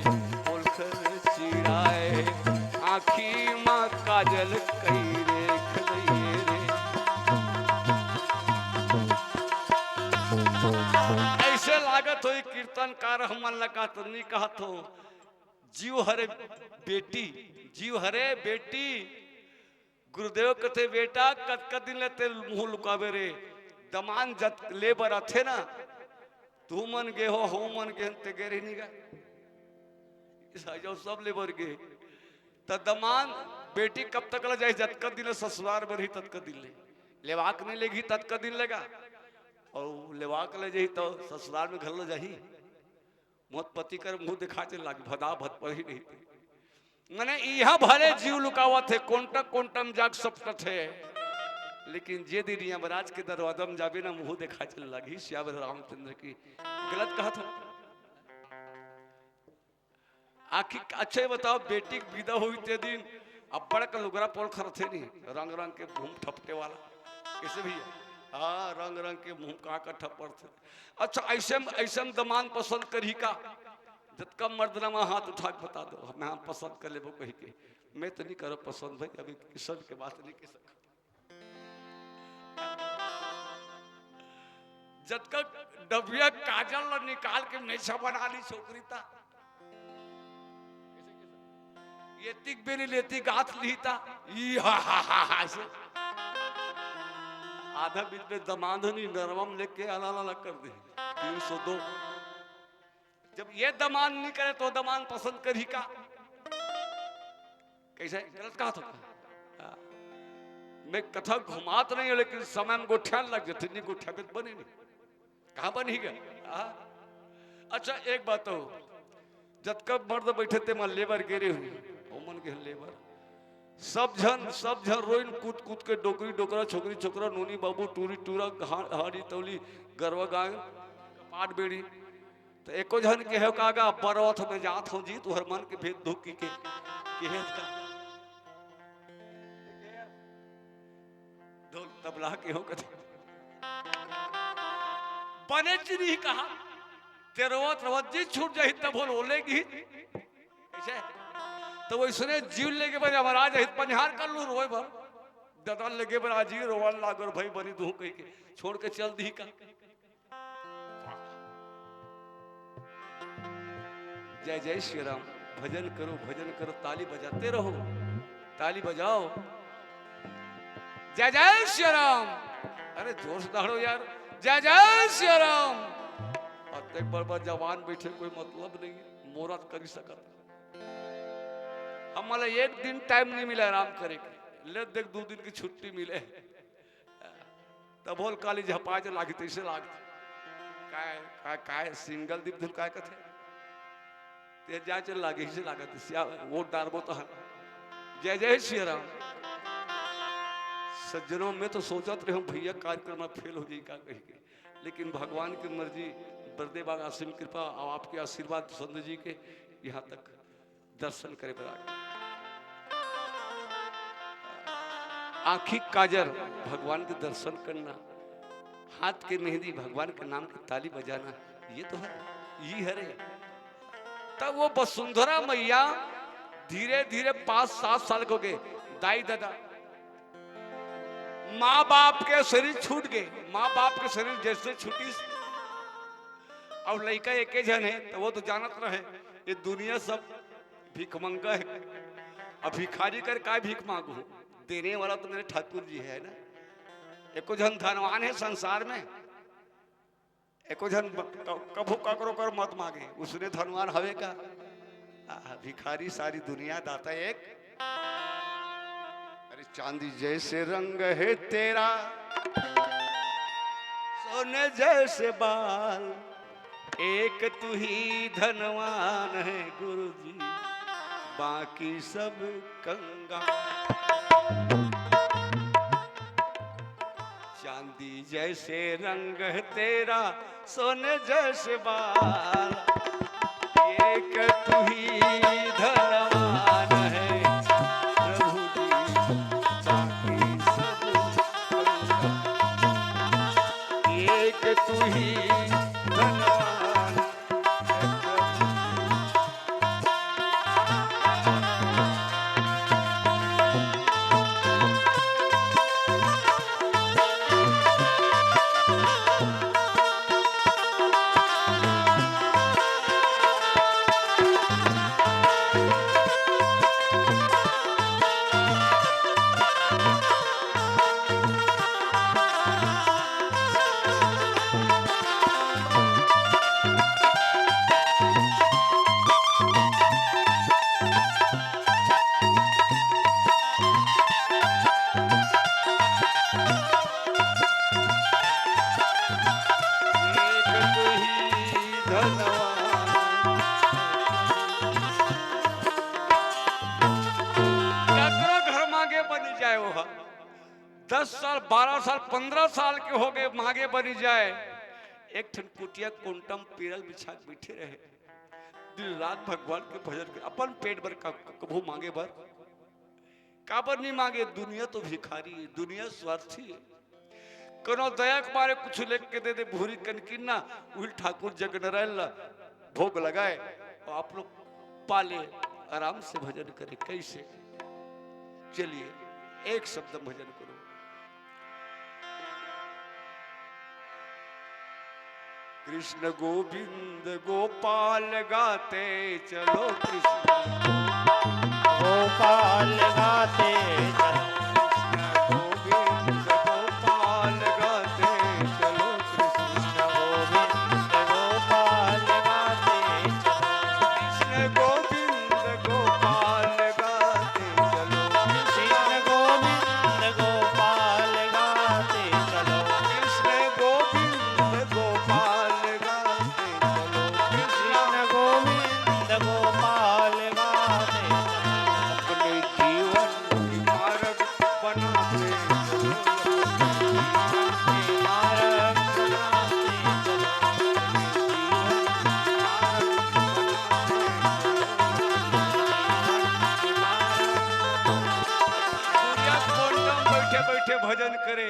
ओलखर चिराए हे, आँखी मा काजल कई रेख दइये रे। ऐसे लागत होई कीर्तनकार हमन ला का तो नी कहत हो। जीव हरे बेटी, जीव हरे बेटी। गुरुदेव कथे, "बेटा, कतका दिन ले ते मुँह लुकाबे रे? दमान जत ले बर आथे ना, तू मन गे हो, हो मन गे हन, ते गे रही नी गा। ईसा जाओ सब ले बर गे। त दमान बेटी कब तक ले जाही? जतका दिन ले ससुरार बर ही, ततका दिन ले। लेवाक नहीं लेगी, ततका दिन लेगा। और लेवाक ले जाही तो ससुरार में घर ले जाही।" मोर पति कर मुंह देखा चल लागी, भदा भद पड़ी नहीं थे। मने इहाँ भले जीव लुकावत हे, कोंटक कोंटम जाग सपटत हे, लेकिन जे दिन यमराज के दरवाजा में जाबे ना, मुंह देखा चल लागी। सियावर रामचंद्र की गलत कहा था। आखिर अच्छा ये बताओ, बेटी के विदा होई ते दिन अब्बड़ का लुगरा पोल खरथे नहीं, रंग रंग के घूम ठपटे वाला। कैसे भैया? हाँ, रंग रंग के घूम कहाँ का ठपट थे। अच्छा, ऐसे में, ऐसे में दमान पसंद करही का? जतका मर्द ना वहाँ हाथ उठा के बता दो, मैं हम पसंद कर लेबो कही के। मैं तो नहीं करो पसंद भाई, अभी किशन के बात नहीं कह सकता। जतका डबिया काजल ला निकाल के मेछा बना ली छोकरी ता। ये तिक बेरी लेती गाथ ली ता। ई हा हा हा हा से। आधा बीच में दमांद नहीं नरवम लेके आला लाला कर दे। तीन सौ दो। जब ये दमांद नहीं करे तो दमांद पसंद करही का? कैसे गलत कहा था? हाँ। मैं कथा घुमात नहीं हूँ, लेकिन समय में गोठियान लग जाते, नहीं गोठिया में बने नहीं। कहाँ बनी गया? हाँ। अच्छा, एक बात हो, जतका मर्द बैठे ते मन लेबर गेरे हुई, ओमन के लेबर, सब झन, सब झन रोइन कूद कूद के, डोकरी डोकरा, छोकरी छोकरा, नोनी बाबू, टूरी टूरा, हा-, हाड़ी तौली, गरवा गाय, कपाट बेड़ी, तो एको झन के हो का गा, बरवत में जात हो जी, तुहर मन के भेद धुकी के, के हे का? ढोल तबला के हो कथे। बने चिन्ही कहा, ते रोवत रोवत जी छूट जाही तब होल ओले की। कैसे? तो वैसने जीव लेके बने महाराज हित पनिहार कर लू रोए भर। ददा लेके बने आज ही रोवन लागो भाई बनी दूं कही के। छोड़ के चल दी का। जय जय श्री राम। भजन करो, भजन करो, ताली बजाते रहो, ताली बजाओ। जय जय श्री राम। अरे जोर से दहाड़ो यार, जय जय श्री राम। अतेक बड़ बड़ जवान बैठे, कोई मतलब नहीं, मोरत करी सकत। हमला एक दिन टाइम नहीं मिला आराम करे के, ले देख दो दिन की छुट्टी मिले। तब होल काली झपा जे लागी तैसे लागत। काय, काय, काय सिंगल दीप धुन काय कथे? ते जा चल लागे ही से लागत सिया वोट डारबो तो हन। जय जय श्री राम। सज्जनों, मैं तो सोचत रहे हूँ भैया कार्यक्रम में फेल हो जाई का कही के, लेकिन भगवान की मर्जी, बरदे बाग आश्रम कृपा और आपके आशीर्वाद संत जी के यहाँ तक दर्शन करे बर आ गे। आँखी काजर भगवान के दर्शन करना, हाथ के मेहंदी भगवान के नाम के ताली बजाना, ये तो है, ये हरे। तब वो वसुंधरा मैया धीरे धीरे पाँच सात साल के हो गे, दाई ददा, माँ बाप के शरीर छूट गे, माँ बाप के शरीर जैसे छूटी, अब लइका एके झन हे, तो वो तो जानत रहे, ये दुनिया सब भिखमंगा हे। अब भिखारी कर काय भीख मांगू? देने वाला तो मेरे ठाकुर जी हे, है ना? एको झन धनवान हे संसार में, एको झन ब-, क-, कभू ककरो कर मत मांगे, उसने धनवान हवे का? आ, भिखारी सारी दुनिया, दाता एक। अरे चांदी जैसे रंग है तेरा, सोने जैसे बाल, एक तू ही धनवान है गुरुजी, बाकी सब कंगाल। चांदी जैसे रंग है तेरा, सोने जैसे बाल, एक तू ही धनवान है प्रभु जी, बाकी सब कंगाल। एक तू ही धनवान है प्रभु जी। दस साल, बारह साल, पन्द्रह साल के हो गए, मांगे बनी जाए। एक ठन कुटिया कोंटा म पीरा ल बिछा के बैठे रहे, दिन रात भगवान के भजन करे, अपन पेट बर का, कभू मांगे बर काबर नहीं मांगे? दुनिया तो भिखारी है, दुनिया स्वार्थी है। कोनो दया के मारे कुछ लेके दे दे, भूरी कनकिन ना, उहिल ठाकुर जगनारायण ला भोग लगाए और आप लोग पाले, आराम से भजन करे। कैसे? चलिए, एक शब्द में भजन करो। कृष्ण गोविंद गोपाल गाते चलो, कृष्ण गोपाल गाते चलो। कृष्ण गोविंद गोपाल गाते चलो, कृष्ण गोविंद गोपाल गाते चलो। कृष्ण गोविंद गोपाल गाते चलो। कृष्ण गोविंद गोपाल गाते चलो। कृष्ण गोविंद गोपाल गाते चलो। कृष्ण गोविंद गोपाल गाते चलो। अपने जीवन की मार्ग बनाते चलो। जीवन की मार्ग बनाते चलो। अपने जीवन की मार्ग बनाते चलो। दुनिया कोंटा म बैठे बैठे भजन करे,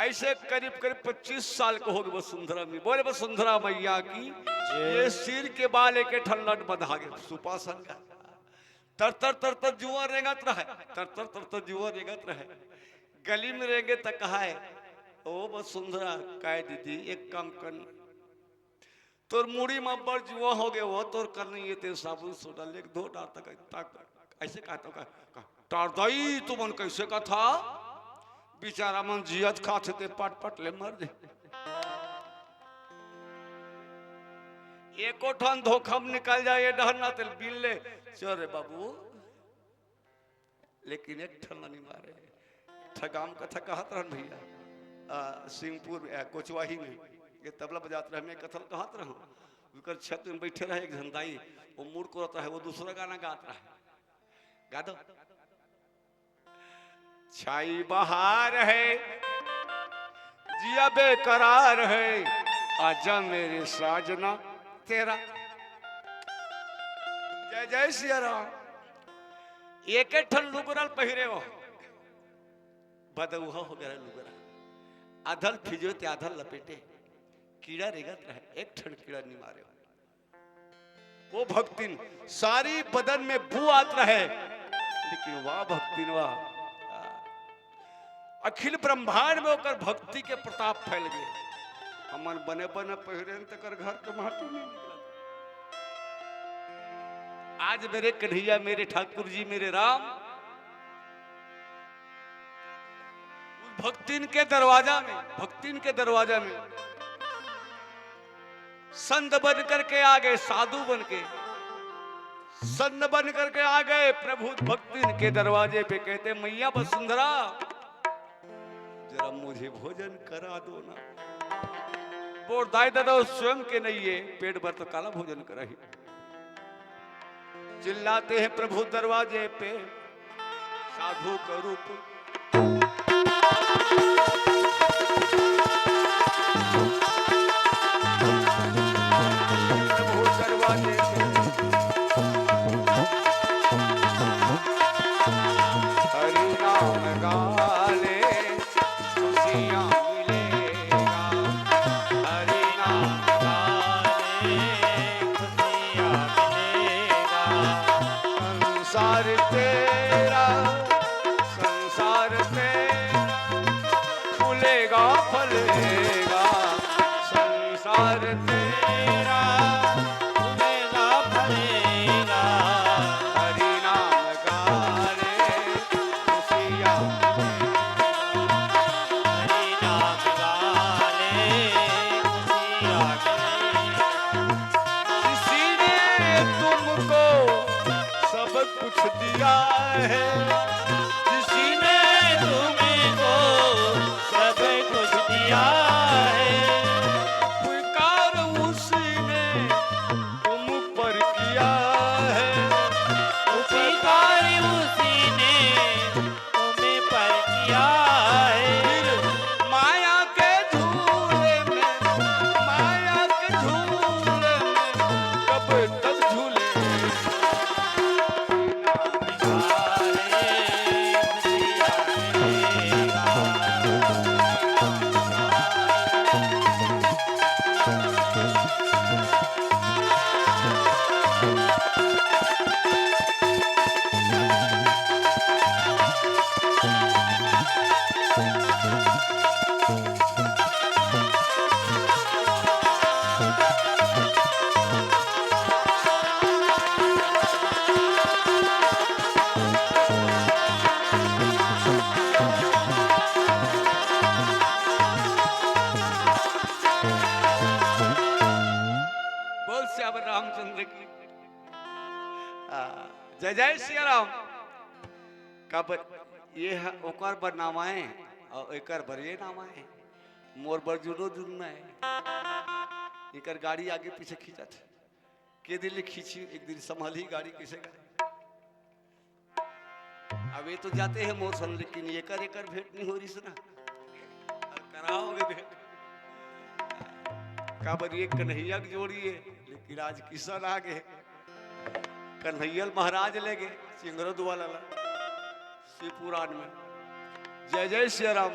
ऐसे करीब करीब पच्चीस साल के हो गए वसुंधरा में। बोले वसुंधरा मैया की। ये सिर के बाल एक ठन लट बंधा गए, सुपासन का। तर तर तर तर जुआ रेंगत रहे, तर तर तर तर जुआ रेंगत रहे। गली में रेंगे त कहा है, "ओ वसुंधरा, काय दीदी, एक काम कर, तोर मुड़ी म अब्बड़ जुआ हो गए, वो तोर करनी ये ते साबुन सोडा लेके धो डार तक तक।" ऐसे कहता का, का, "टार दाई, तुमन कैसे कथा? बेचारा मन जियत खात हे ते पट पट ले मर दे।" एको ठन धोखा म निकल जाए, ये डहर ना तेल बिल ले। चल रे बाबू, लेकिन एक ठन ला नहीं मारे। ठगाम कथा कहत रहन भैया, आ, सिंहपुर में, आ, कोचवाही में, ये तबला बजात रहे, मैं कथा कहत रहूं, उनकर छत में बैठे रहे एक झन दाई, वो मुड़ को रहता है, वो दूसरा गाना गात रहे, गा दो। छाई बहार है, जिया बेकरार है, आजा मेरे साजना तेरा। जय जय सिया राम। एक एक ठन लुगरा ल पहिरे हो, बदउहा हो गया लुगरा, आधल फिजो ते आधल लपेटे, कीड़ा रेंगत रहे, एक ठन कीड़ा नहीं मारे हो। वो भक्तिन सारी बदन में बू आत रहे, लेकिन वाह भक्तिन वाह, अखिल ब्रह्मांड में ओकर भक्ति के प्रताप फैल गए। हमन बने बने पहिरे हन, तेकर घर के माटी नहीं निकलत। आज मेरे कन्हैया, मेरे ठाकुर जी, मेरे राम, उस भक्तिन के दरवाजा में, भक्तिन के दरवाजा में संत बन करके आ गए, साधु बन के, संत बन करके आ गए प्रभु भक्तिन के दरवाजे पे। कहते, "मैया वसुंधरा, जरा मुझे भोजन करा दो ना।" बोर दाई ददा स्वयं के नहीं है, पेट भर तो काला भोजन कराही। चिल्लाते हैं प्रभु दरवाजे पे, साधु का रूप। प्रभु दरवाजे पे, हरि नाम गा ले, खुशियाँ मिलेगा। हरि नाम गा ले, खुशियाँ मिलेगा। संसार तेरा, संसार तेरा, फूलेगा फलेगा। संसार तेरा, फूलेगा फलेगा। हरि नाम गा ले, खुशियाँ मिलेगा। हरि नाम गा ले, खुशियाँ मिलेगा। किसी ने तुमको सब कुछ दिया है, किसी ने तुमको सब कुछ दिया है, उपकार उसी ने तुम पर किया है, उपकार उसी ने तुम्हें पर किया है। रामचंद्र की। आ, जय जय सिया राम। काबर ये ह ओकर बर नाम आए अउ एकर बर ये नाम आए, मोर बर जुनो जुन आए। एकर गाड़ी आगे पीछे खींचत हे। के दिन ले खींची, एक दिन संभाली गाड़ी कइसे का। अब ये तो जाते हैं मोर संग, लेकिन एकर एकर भेंट नहीं हो रही ना। अउ कराओगे भेंट। काबर ये कन्हैया के जोड़ी है, लेकिन आज किशन आ गए। कन्हैया महाराज ले गए चिंगरो दुआला ला शिव पुराण में। जय जय सिया राम।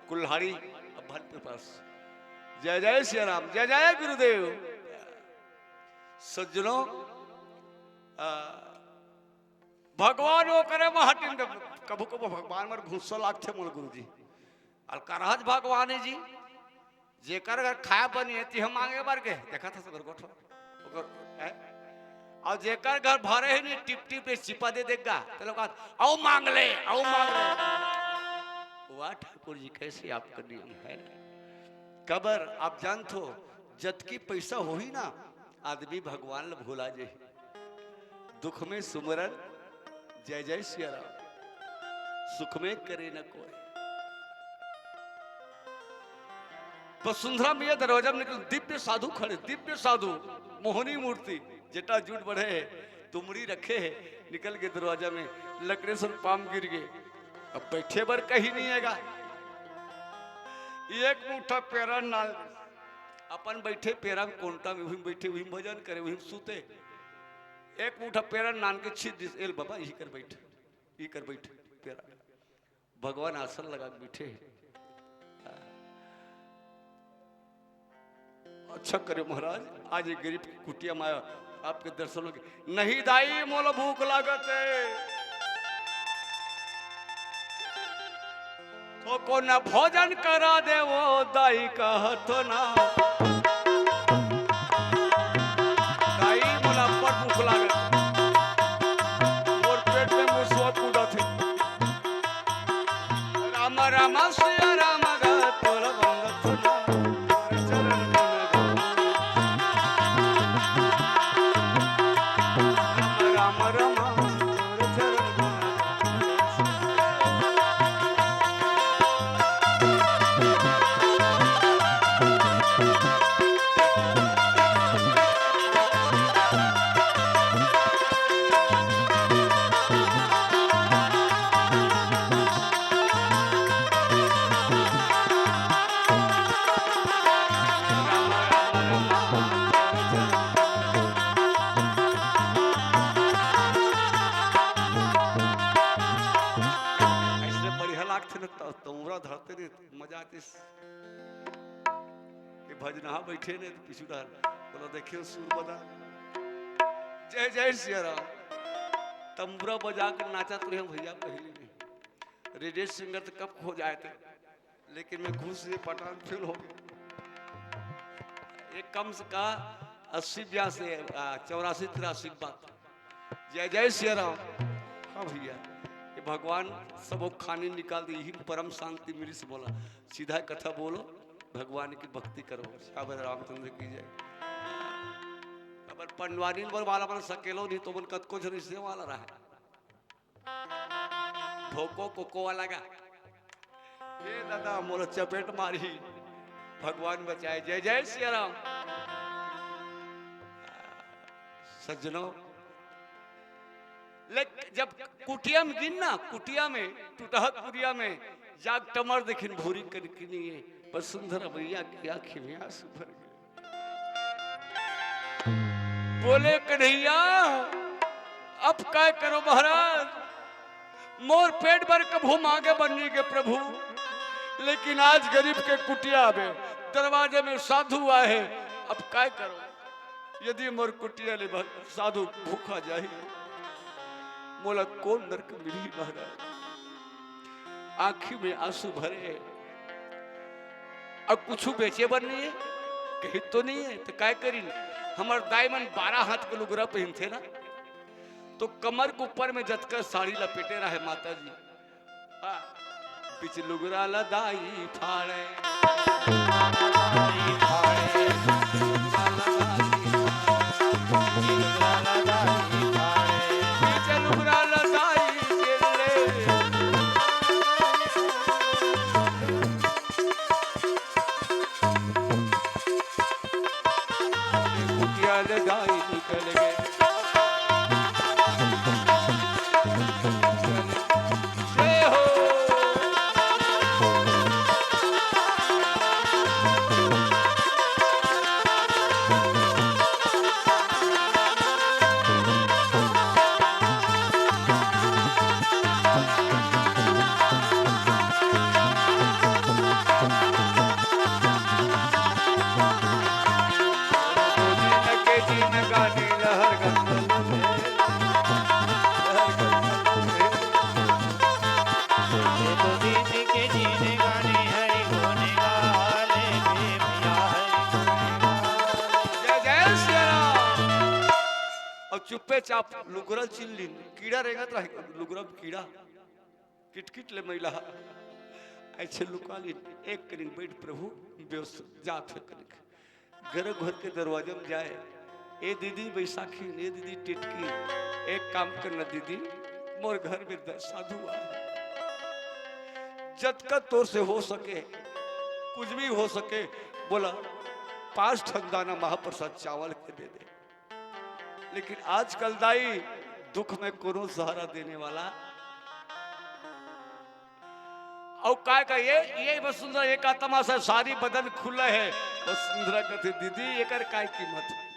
कुल्हाड़ी अब भन के पास। जय जय सिया राम, जय जय गुरुदेव। सज्जनों, आ, भगवान वो करे वहां टिम दे। कभू कभू भगवान मर गुस्सा लागथे मोर गुरुजी। अलकरहज भगवान जी, जेकर घर खाए बनी है, तिह मांगे बर गे। देखा था सगर गोठो। ओकर, हैं? अउ जेकर घर भरे है नहीं, टिप टिप ले चिपा दे देगा। ते लोग कहत, "अउ मांग ले, अउ मांग ले।" वाह ठाकुर जी, कैसे आपका नियम है। काबर आप जानत हो, जतकी पैसा होही ना, आदमी भगवान ल भुला जाही। दुख में सुमरन, जय जय सिया राम, सुख में करे न कोई। वसुंधरा मैया दरवाजा में निकल, दिव्य साधु खड़े, दिव्य साधु, मोहनी मूर्ति, जटा जूट बढ़े है, तुमड़ी रखे है, निकल के दरवाजा में लकड़े से पाम गिर गए। अब बैठे बर कहीं नहीं आएगा। एक मुठा पेरा नान, अपन बैठे पेरा में कोंटा में, वहीं बैठे, वहीं भजन करे, वहीं सूते। एक मुठा पेरा नान के छीट दिस, "एल बाबा, यही कर बैठ, यही कर बैठ पेरा।" भगवान आसन लगा के बैठे हैं। अच्छा करे महाराज, आज एक गरीब की कुटिया में आया, आपके दर्शन हो गए। "नहीं दाई, मोला भूख लागत है।" "थोको न भोजन करा देवो दाई कहत हो ना। दाई मोला अब्बड़ भूख लागत। मोर पेट में मुसवा कूदत हे।" राम राम सिया राम गा तोर बंदत ना। राम राम तोर चरण अइसने बढ़िया लागथे न, त-, तंबूरा धरते रहिथे, मजा आतिस। ये भजनहा बैठे ने, त पीछू डार बोला, "देखियो सुर बदा।" जय जय सिया राम। तंबूरा बजा के नाचत रहे भैया पहले में। रेडियो सिंगर तो कब खो जाए थे। लेकिन मैं घूस से पठान फेल हो गया। एक कम से का अस्सी बयासी, आ, चौरासी तिरासी की बात। जय जय सिया राम। हाँ भैया, ये भगवान सबो खानी निकाल दी, यही परम शांति मिली से बोला। सीधा कथा बोलो, भगवान की भक्ति करो। साबर रामचंद्र की जय। अबर पंडवानी बर वाला मन सकेलो नहीं तो मन कतको झन इसे वाला रहा। धोको कोको वाला का। ए दादा, मोला चपेट मारी, भगवान बचाए। जय जय सिया राम। सज्जनों, लेक जब कुटिया में गिन ना, कुटिया में, टूटहक कुटिया में, जाग टमर देखिन भूरी कनकनी है, वसुंधरा मैया की आँखी में आंसू भर गए। बोले, "कन्हैया, अब काय करो महाराज, मोर पेट बर कभू मांगे बर नइ गे प्रभु, लेकिन आज गरीब के कुटिया में दरवाजे में साधु आए हे, अब काय करो? यदि मोर कुटिया ले भ-, साधु भूखा जाही, मोला कोन नरक मिलही महाराज?" आँखी में आंसू भरे हे। अब कुछु बेचे बर नइ हे, कही तो नइ हे, त काय करिन? हमर दाई मन बारह हाथ के लुगरा पहिनथे ना, तो कमर के ऊपर में जतका साड़ी लपेटे रहे माता जी, आ, बीच लुगरा ला दाई फाड़े। दाई फाड़े, लुगरा ला दाई फाड़े। लगाई निकल गे। जय हो। जय जय सिया राम। अउ चुप्पे चाप लुगरा चिल्लिन, कीड़ा रेंगत रहे, लुगरा म कीड़ा, किटकिट ले मैला, अइसे लुका लिन, एक कनिक बइठ प्रभु, बेहोस जात हे कनिक। घर घर के दरवाजा म जाय, ए दीदी बैसाखी, ए दीदी टिटकी, एक काम करना दीदी, मोर घर में दस साधु आय, जतका तोर से हो सके, कुछ भी हो सके, बोला, पांच ठन दाना महाप्रसाद चावल के दे दे। लेकिन आजकल दाई दुख में कोनो सहारा देने वाला। अउ काय का ये, ये वसुंधरा, एक आत्मा से सारी बदन खुला है। वसुंधरा कथे, "दीदी, एकर काय कीमत है?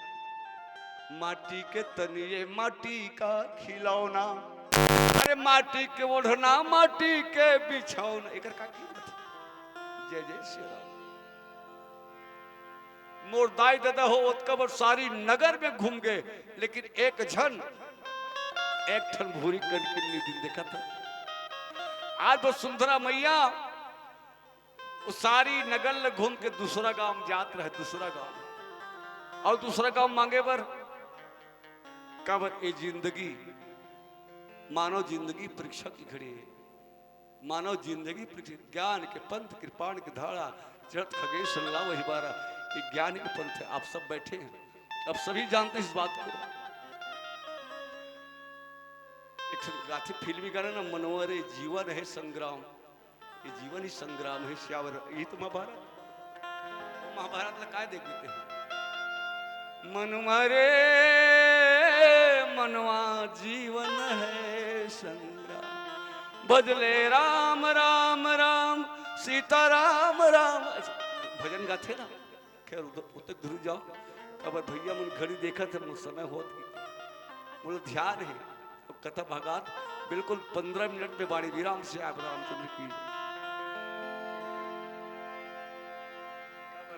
माटी के तनिए, माटी का खिलौना, अरे माटी के ओढ़ना, माटी के बिछौना, एकर का कीमत है?" जय जय श्री राम। मोर दाई ददा हो, ओतका बर सारी नगर में घूम गे, लेकिन एक झन, एक ठन भूरी कनकी नी दिन देखत हे। आज वसुंधरा मैया, वो सारी नगर ले घूम के दूसरा गांव जात रहे, दूसरा गांव, अउ दूसरा गांव मांगे बर, काबर ए जिंदगी, मानव जिंदगी परीक्षा की घड़ी है। मानव जिंदगी पृथ्वी ज्ञान के पंथ, कृपाण के धारा, चढ़त खगेश ला वही बारा। ये ज्ञान के पंथ है, आप सब बैठे हैं, आप सभी जानते हैं इस बात को। एक ठन गाथे फिल्मी गाना ना, "मनवा रे जीवन है संग्राम", ये जीवन ही संग्राम है, सियावर, यही तो महाभारत। महाभारत ला काय देख लेते हैं? मनवा रे मनवा, जीवन है संग्राम, भजले राम राम राम, सीता राम राम। भजन गाथे ना, खैर, उधर, उतक दूर जाओ, काबर भैया मन घड़ी देखत हे, मोर समय होत हे, मोला ध्यान है। अब कथा भगत बिल्कुल पंद्रह मिनट में बाड़ी विराम से आप रामचंद्र की।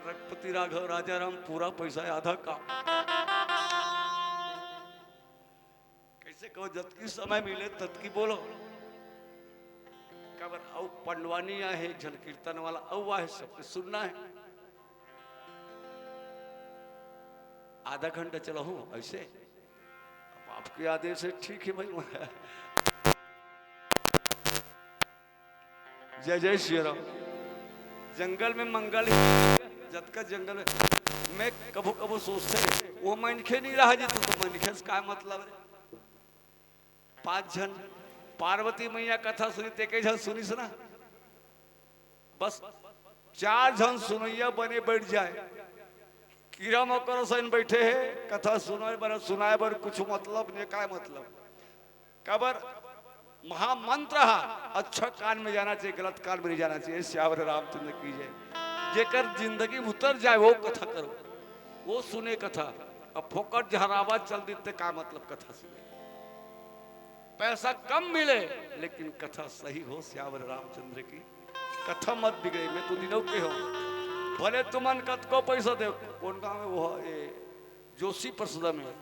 रघुपति राघव राजा राम पूरा पैसा आधा का। कैसे कहो, जतकी समय मिले ततकी बोलो। काबर अउ पंडवानी आहे, एक झन कीर्तन वाला अउ आहे, सबके सुनना है। आधा घंटा चलाहूं ऐसे? अब आपके आदेश है, ठीक है भाई। जय जय श्री राम। जंगल में मंगल ही, जतका जंगल में, मैं कभू कभू सोचते, वो मनखे नहीं रहा जी, तो, तो मनखे से का मतलब है? पांच झन पार्वती मैया कथा सुनी, ते कई झन सुनिस ना? बस चार झन सुनैया बने बैठ जाए। कीरा मकोरा सैन बैठे हे, कथा सुनाए बर, सुनाए बर कुछ मतलब नहीं, काय मतलब? काबर महामंत्र हा अच्छा कान में जाना चाहिए, गलत कान में नहीं जाना चाहिए। सियावर रामचंद्र की जय। जेकर जिंदगी में उतर जाए वो कथा करो, वो सुने कथा। अब फोकट जहरावा चल देते, का मतलब कथा सुने? पैसा कम मिले लेकिन कथा सही हो, सियावर रामचंद्र की। कथा मत बिगड़े, मैं तो दिनों के हो, भले तुमन कतको पैसा दे। कौन गांव है वो? ए, जोशी प्रसाद में।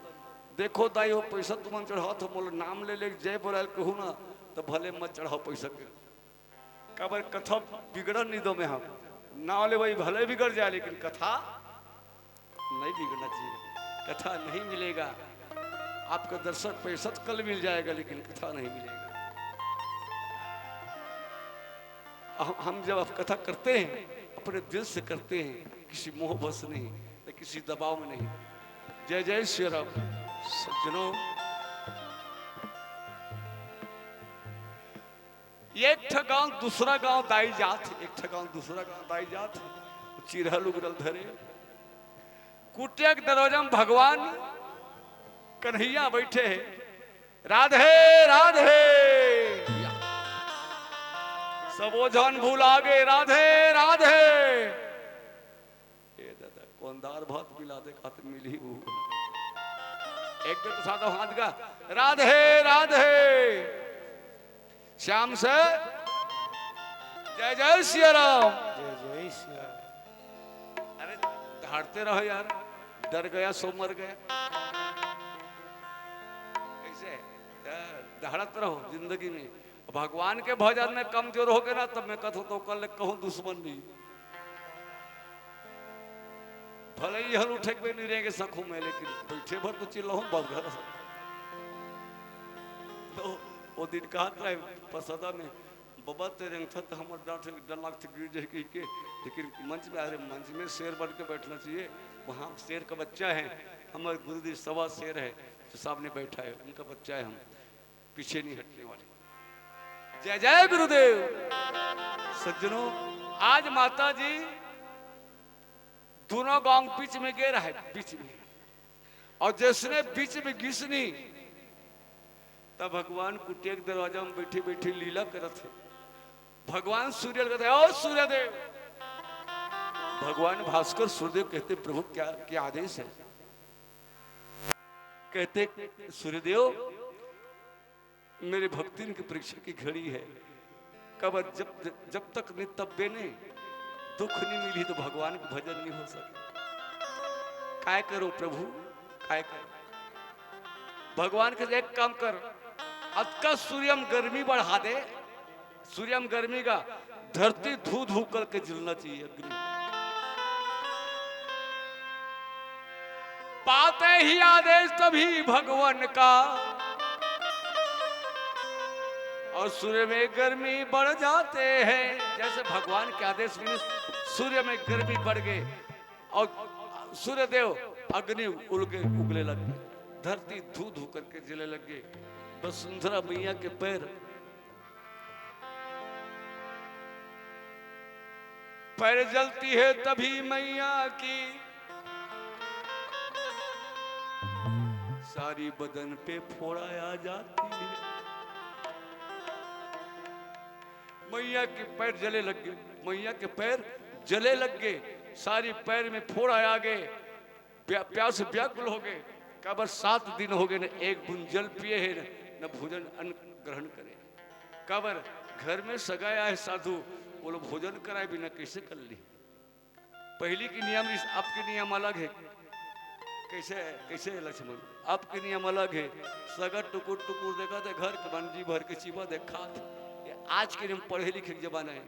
देखो दाई हो, पैसा तुमन चढ़ाओ तो मोला नाम ले ले, जय बोलाल कहू ना, तो भले मत चढ़ाओ पैसा के। काबर कथा बिगड़न नहीं दो मैं हम। नाम ले भाई, भले बिगड़ जाए लेकिन कथा नहीं बिगड़ना चाहिए, कथा नहीं मिलेगा। आपका दर्शक पैसा तो कल मिल जाएगा, लेकिन कथा नहीं मिलेगा। हम, हम जब आप कथा करते हैं, अपने दिल से करते हैं, किसी मोह बस नहीं, न किसी दबाव में नहीं। जय जय श्री राम। सज्जनों, एक ठा गांव दूसरा गांव दाई जात हे, एक ठा गांव दूसरा गांव दाई जात हे, चिरहा लुगरा ल धरे। कुटिया के दरवाजा में भगवान कन्हैया बैठे हे। राधे राधे। सबो झन भुला गे। राधे राधे। ए दादा, कोन दार भात मिला दे, खातिर मिली हूँ। एक दे तो सादा हाथ का। राधे राधे। श्याम से जय जय सिया राम। जय जय सिया राम। अरे, धाड़ते रहो यार, डर गया सो मर गया। कैसे? ध-, धाड़त रहो जिंदगी में। भगवान के भजन में कमजोर हो गए ना, तब मैं कथो तो कल कहूँ दुश्मन नहीं। भले ही हल उठे के नहीं रहेंगे सखों में, लेकिन बैठे भर तो चिल्लाऊं बस घर। तो वो दिन कहत रहे पसदा में, "बाबा तेरे अंगठा तो हमर डांट डर लगते गिर जाए कह के।" लेकिन मंच में, अरे मंच में शेर बन के बैठना चाहिए। वहाँ शेर का बच्चा है, हमारे गुरुदेव सवा शेर है, जो सामने बैठा है, उनका बच्चा है, हम पीछे नहीं हटने वाले। जय जय गुरुदेव। सज्जनों, आज माता जी दोनों गांव के बीच में गे रहे, बीच में, और जैसने बीच में गिसनी, तब भगवान कुटिया के दरवाजा में बैठे बैठे लीला करत हे। भगवान सूर्य कहते, "ओ सूर्यदेव।" भगवान भास्कर सूर्यदेव कहते, "प्रभु, क्या, क्या आदेश है?" कहते, "सूर्यदेव, मेरे भक्तिन की परीक्षा की घड़ी है। कब जब, जब तक नितब्बे ने दुख नहीं मिली तो भगवान के भजन नहीं हो सके। काय करूं प्रभु, काय करूं?" भगवान के, "एक काम कर, अतका सूर्य में गर्मी बढ़ा दे, सूर्य में गर्मी का, धरती धू धू करके जलना चाहिए अग्नि।" पाते ही आदेश तभी भगवान का, और सूर्य में गर्मी बढ़ जाते हैं। जैसे भगवान के आदेश में सूर्य में गर्मी बढ़ गई और सूर्यदेव अग्नि उलगे, उगले लग गए, धरती धू धू करके जले लग गए। वसुंधरा मैया के पैर, पैर जलती है तभी मैया की सारी बदन पे फोड़ा आ जाती है। मैया के पैर जले लग गए, मैया के पैर जले लग गए, सारी पैर में फोड़ा आ गए, प्या-, प्यास व्याकुल हो गए। काबर सात दिन हो गए, न एक बूंद जल पिए है, न, न भोजन अन्न ग्रहण करे। काबर घर में सगा आए साधु, वो लोग भोजन कराए बिना कैसे कर ली? पहली के नियम रिहिस, अब के नियम अलग है। कैसे, कैसे है लक्ष्मण? अब के नियम अलग है। सगा टुकुर टुकुर देखा थे, घर के मन जी भर के चिबा देखा थे। ये आज के नियम पढ़े लिखे के जमाना है,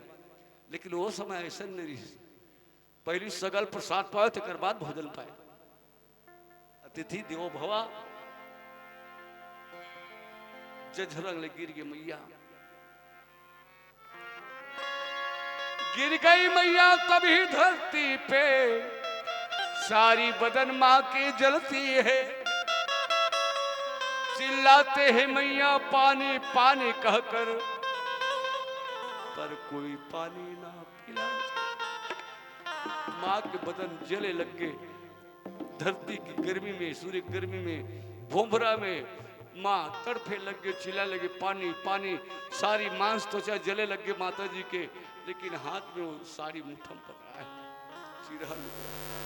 लेकिन वो समय ऐसा नहीं रही। पहली सगा ल प्रसाद पाए, तेकर बाद भोजन पाए। अतिथि देवो भवा। जझरंग ले गिर गे मैया, गिर गई मैया तभी धरती पे, सारी बदन माँ की जलती है। चिल्लाते हैं मैया पानी पानी कहकर, पर कोई पानी ना पिला। माँ के बदन जले लग गए, धरती की गर्मी में, सूर्य गर्मी में, भोंभरा में माँ तड़फे लग गए, चिल्ला लगे, "पानी, पानी।" सारी मांस त्वचा जले लग गए माता जी के, लेकिन हाथ में वो साड़ी मुट्ठम पकड़ा है, चिरहा लुगड़ा।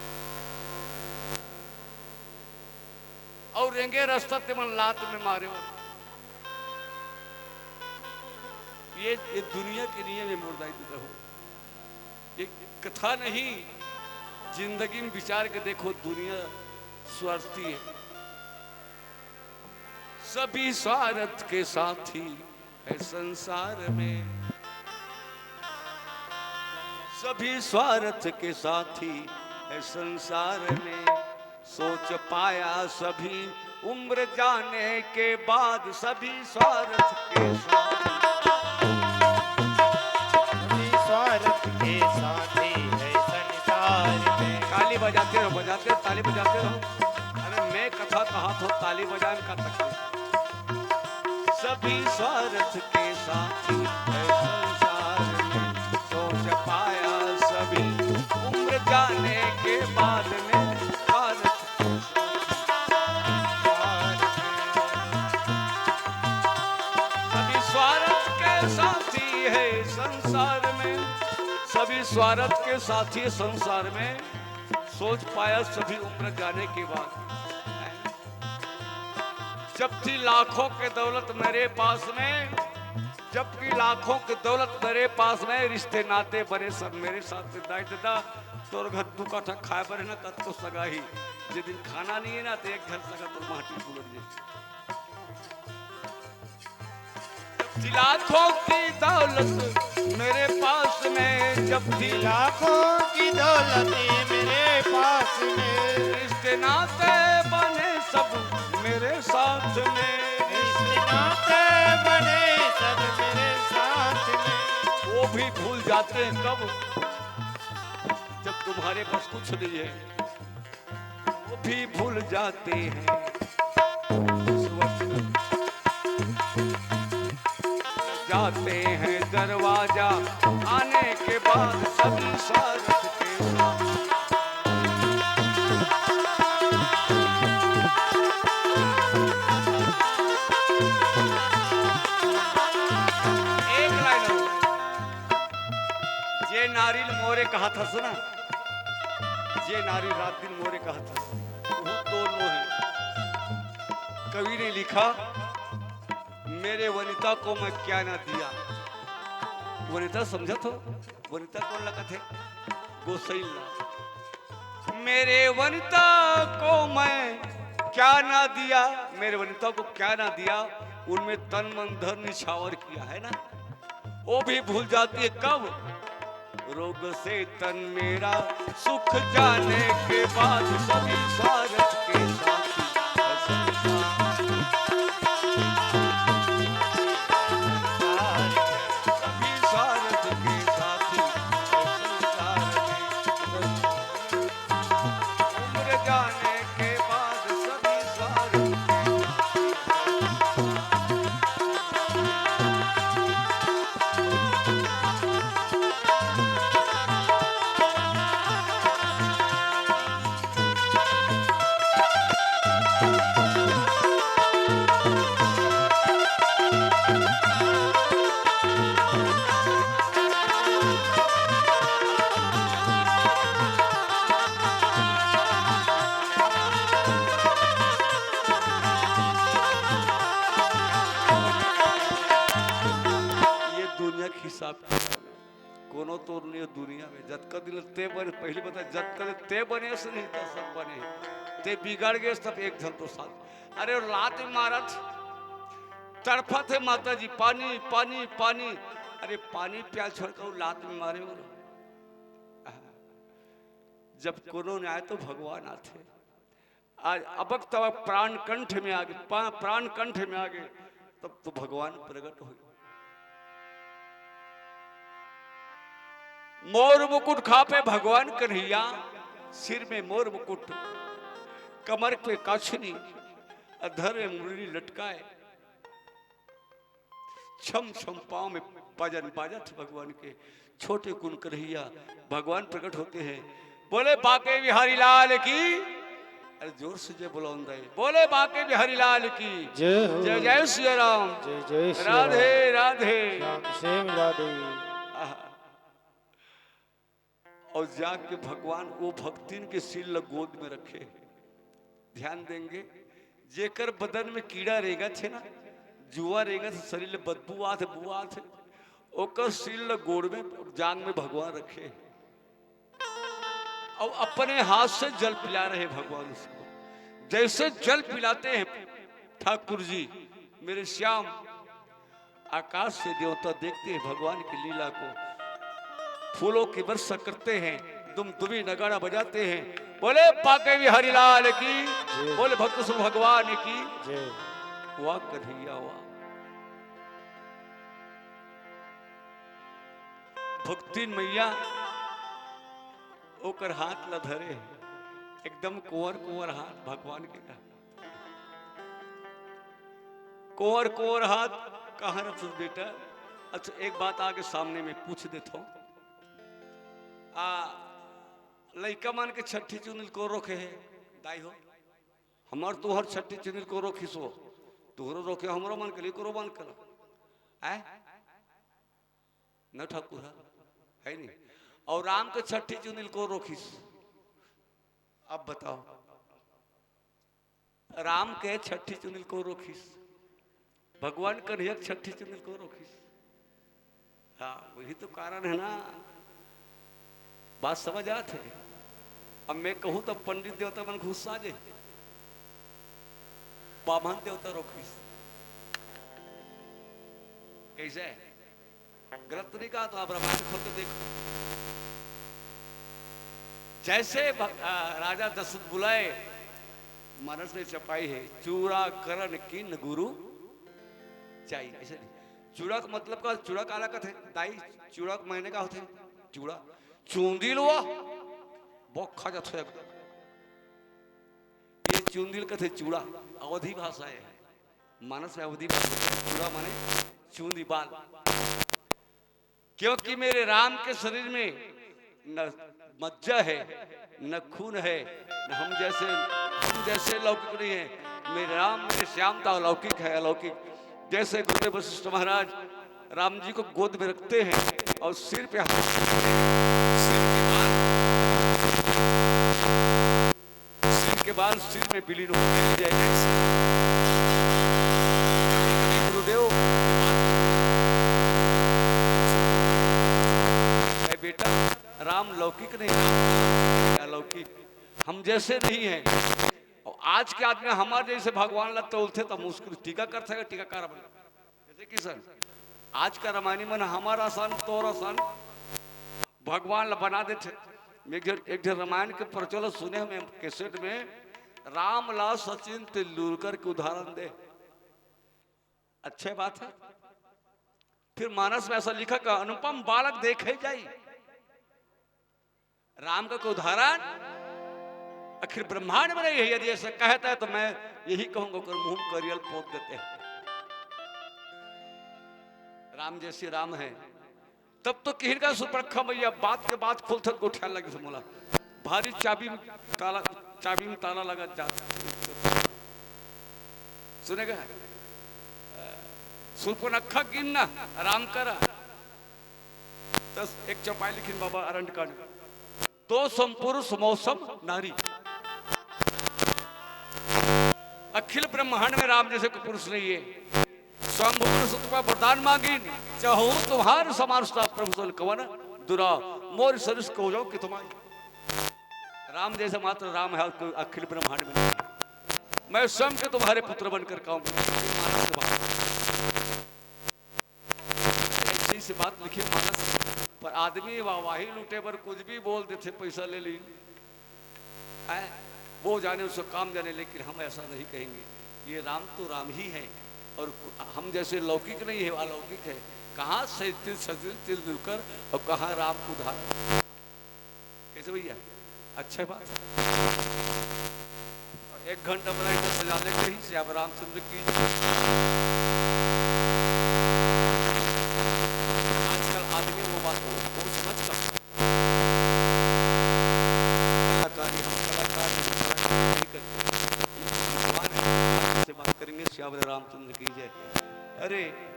और रेंगे रास्ता ते मन लात में मारे हो। ये, ये दुनिया के नियम है, मुर्दाई हो। ये कथा नहीं, जिंदगी में विचार के देखो, दुनिया स्वार्थी है। सभी स्वार्थ के साथी है संसार में, सभी स्वार्थ के साथी है संसार में। सोच पाया सभी उम्र जाने के बाद, सभी स्वार्थ के साथी। सभी स्वार्थ के साथी है संसार में। ताली बजाते रहो, बजाते रहो, ताली बजाते रहो। अरे मैं कथा कहा तो ताली बजाने का तकलीफ। सभी स्वार्थ के साथी है संसार में। सोच पाया सभी उम्र जाने के बाद में, बाद संसार में सभी स्वार्थ के साथी संसार में सोच पाया सभी उम्र जाने के बाद। जब थी लाखों के दौलत मेरे पास में, जबकि लाखों के दौलत मेरे पास में, रिश्ते नाते बने सब मेरे साथ में। दाई ददा, तोर घर दू काठा खाए बर है ना, कतको सगा ही। जे दिन खाना नहीं है ना, तो एक घर सगा तोर माटी बुलर जे। जब थी लाखों की दौलत मेरे पास में, जब थी लाखों की दौलत मेरे पास में, रिश्ते नाते बने सब मेरे साथ में। रिश्ते नाते बने सब मेरे साथ में। वो भी भूल जाते हैं कब? जब तुम्हारे पास कुछ नहीं है, वो भी भूल जाते हैं। उस वक्त जाते हैं दरवाजा, आने के बाद सभी स्वार्थ के साथ। एक लाइन और। जे नारी ल मोरे कहत हस ना, जे नारी रात दिन मोरे कहत हस, वो तो नो है। कवि ने लिखा, मेरे वनिता को मैं क्या ना दिया। वनिता समझत हो? वनिता कोन लगत है? गोसाई ला। मेरे वनिता को मैं क्या ना दिया, मेरे वनिता को क्या ना दिया, उनमें तन मन धन निछावर किया है ना, वो भी भूल जाती है। कब? रोग से तन मेरा सुख जाने के बाद, सभी स्वार्थ के साथी, सभी स्वार्थ के साथी संसार में। उम्र जाने के बाद सभी स्वार्थ के साथी। ये दुनिया के हिसाब किताब है। कोनो तोर नहीं दुनिया में, जतका दिन ते बने, पहले बता, जतका दिन ते बने से नहीं, तो सब बने। ते बिगड़ गए, तब एक झन तो साथ। अरे, लात मारत, तड़फत है माता जी, पानी, पानी, पानी। अरे, पानी प्याल छोड़ के वो लात में मारे हो। जब कोनो नहीं आए, तो भगवान आते। आज अबक तबक प्राण कंठ में आगे, पा-, प्राण कंठ में आगे, तब तो भगवान प्रगट हो। मोर मुकुट खापे भगवान कन्हैया, सिर में मोर मुकुट, कमर पे काछनी, अधर में मुरली लटकाए। छम छम पाँव में भजन बाजत भगवान के, छोटे कुन कन्हैया भगवान प्रकट होते हैं। बोले बांके बिहारी लाल की, अरे जोर से जय बोलो अंदर। बोले बांके बिहारी लाल की जय हो। जय जय सिया राम। जय जय सिया राधे राम। राधे। श्याम सेम राधे। आहा। और जाके भगवान वो भक्तिन के सील ल गोद में रखे। ध्यान देंगे, जेकर बदन में कीड़ा रेंगथे ना, जुआ रेंगथे, शरीर ले बदबू आथे, बुआ आथे, ओकर सील ल गोड़ में, जांग में भगवान रखे। और अपने हाथ से जल पिला रहे भगवान उसको। जैसे जल पिलाते हैं ठाकुर जी, मेरे श्याम, आकाश से देवता देखते हैं भगवान की लीला को, फूलों की वर्षा करते हैं, दुमदुमी नगाड़ा बजाते हैं। बोले बांके बिहारी लाल की, जय। बोले भक्त सुर भगवान की। जय। वाह कन्हैया वाह। भक्तिन मैया ओकर हाथ ला धरे, एकदम कोंवर कोंवर हाथ भगवान के का। कोंवर कोंवर हाथ कहाँ रखस बेटा? अच्छा, एक बात आगे सामने में पूछ देथव। आ, लइका मन के छट्ठी चुनिल को रोके हे, दाई हो? हमर तुहर छट्ठी चुनिल को रोकिस हो, तुहरो रोके, हमरो मन के लिए करो मन करो। आय? न ठाकुर हा, है नहीं। और राम के छठी चुंदी ल कोन रोखिस? अब बताओ, राम के छठी चुंदी ल कोन रोखिस? भगवान कन्हैया के छठी चुंदी ल कोन रोखिस? हाँ, वही तो कारण है ना। बात समझ आत हे? अब मैं कहूं तब पंडित देवता मन गुस्सा जाही। बामन देवता रोखिस। कैसे? गलत तो नहीं कहा, तो आप रामायण खोल के देखो। जैसे भ-, आ, राजा दशरथ बुलाए, मानस में चौपाई है, "चूड़ा करण कीन्ह गुरु चाई।" ऐसे नहीं। चूड़ा का मतलब का, चूड़ा काला कथे? दाई, चूड़ा के मायने का होथे? चूड़ा। चूंदी ल वो बोखा जाथे एकदम। ये चूंदी ल कथे चूड़ा, अवधी भाषा है। मानस में अवधी भाषा है, चूड़ा माने चूंदी, बाल। क्योंकि मेरे राम के शरीर में न मज्जा है, न खून है, न हम जैसे, हम जैसे लौकिक नहीं है। मेरे राम, मेरे श्याम तो अलौकिक है, अलौकिक। जैसे गुरुदेव वशिष्ठ महाराज राम जी को गोद में रखते हैं और सिर पे हाथ रखते हैं, सिर के बाल, सिर के बाल सिर में विलीन होते चले जाएंगे। गुरुदेव, ए बेटा, राम लौकिक नहीं, अलौकिक, हम जैसे नहीं है। और आज के आदमी हमारे जैसे भगवान ला तोलथे तो मुश्किल, टीका कर सके, टीकाकार बन। जैसे किसन, आज का रामायणी मन हमारा सन, तोरा सन, भगवान ला बना देथे। एक झन, एक झन रामायण के प्रचलन सुने हमें कैसेट में, राम ला सचिन तेंदुलकर के उदाहरण दे। अच्छे बात है। फिर मानस में ऐसा लिखा का, "अनुपम बालक देखे जाई।" राम का कोई उदाहरण आखिर ब्रह्मांड में नहीं है। यदि ऐसा कहता है तो मैं यही कहूंगा, ओकर मुंह में करियल पोत देते हैं। राम जैसे राम है। तब तो किहिन का सुपरखा मैया बात के बात खुलथत गोठिया लगे से मोला। भारी चाबी में ताला, चाबी में ताला लगा जा। सुनेगा? सुपनखा गिन ना, राम करा। दस एक चौपाई लिखिन बाबा अरंडकांड। दो सम पुरुष मौसम नारी। अखिल ब्रह्मांड में राम जैसे कोई पुरुष नहीं है। शंभु पुरुषोत्तम वरदान मांगिन, चाहूं तुम्हार समान सुता प्रभु सन कवन दुरा, मोर सरिस को जाओ कि तुम्हारी। राम जैसे मात्र राम है, कोई अखिल ब्रह्मांड में नहीं है। मैं स्वयं के तुम्हारे पुत्र बनकर कहूंगा। ऐसी से बात लिखे मानस, पर आदमी वाहवाही लूटे बर कुछ भी बोल देथे, पैसा ले ली। है, वो जाने, उसका काम जाने, लेकिन हम ऐसा नहीं कहेंगे। ये राम तो राम ही है, और हम जैसे लौकिक नहीं है, अलौकिक है। कहाँ सैतिल सचिन तेंदुलकर और कहाँ राम उधार। कैसे भैया, अच्छे बात। और एक घंटा बनाई तो सजा ले कहीं से, अब रामचंद्र की। आजकल आदमी वो बात, वो, वो समझ कम। कलाकारी, हम कलाकार हैं, हम कलाकारी नहीं करते। हम भगवान हैं, भगवान से बात करेंगे। श्याम रामचंद्र की जय। अरे,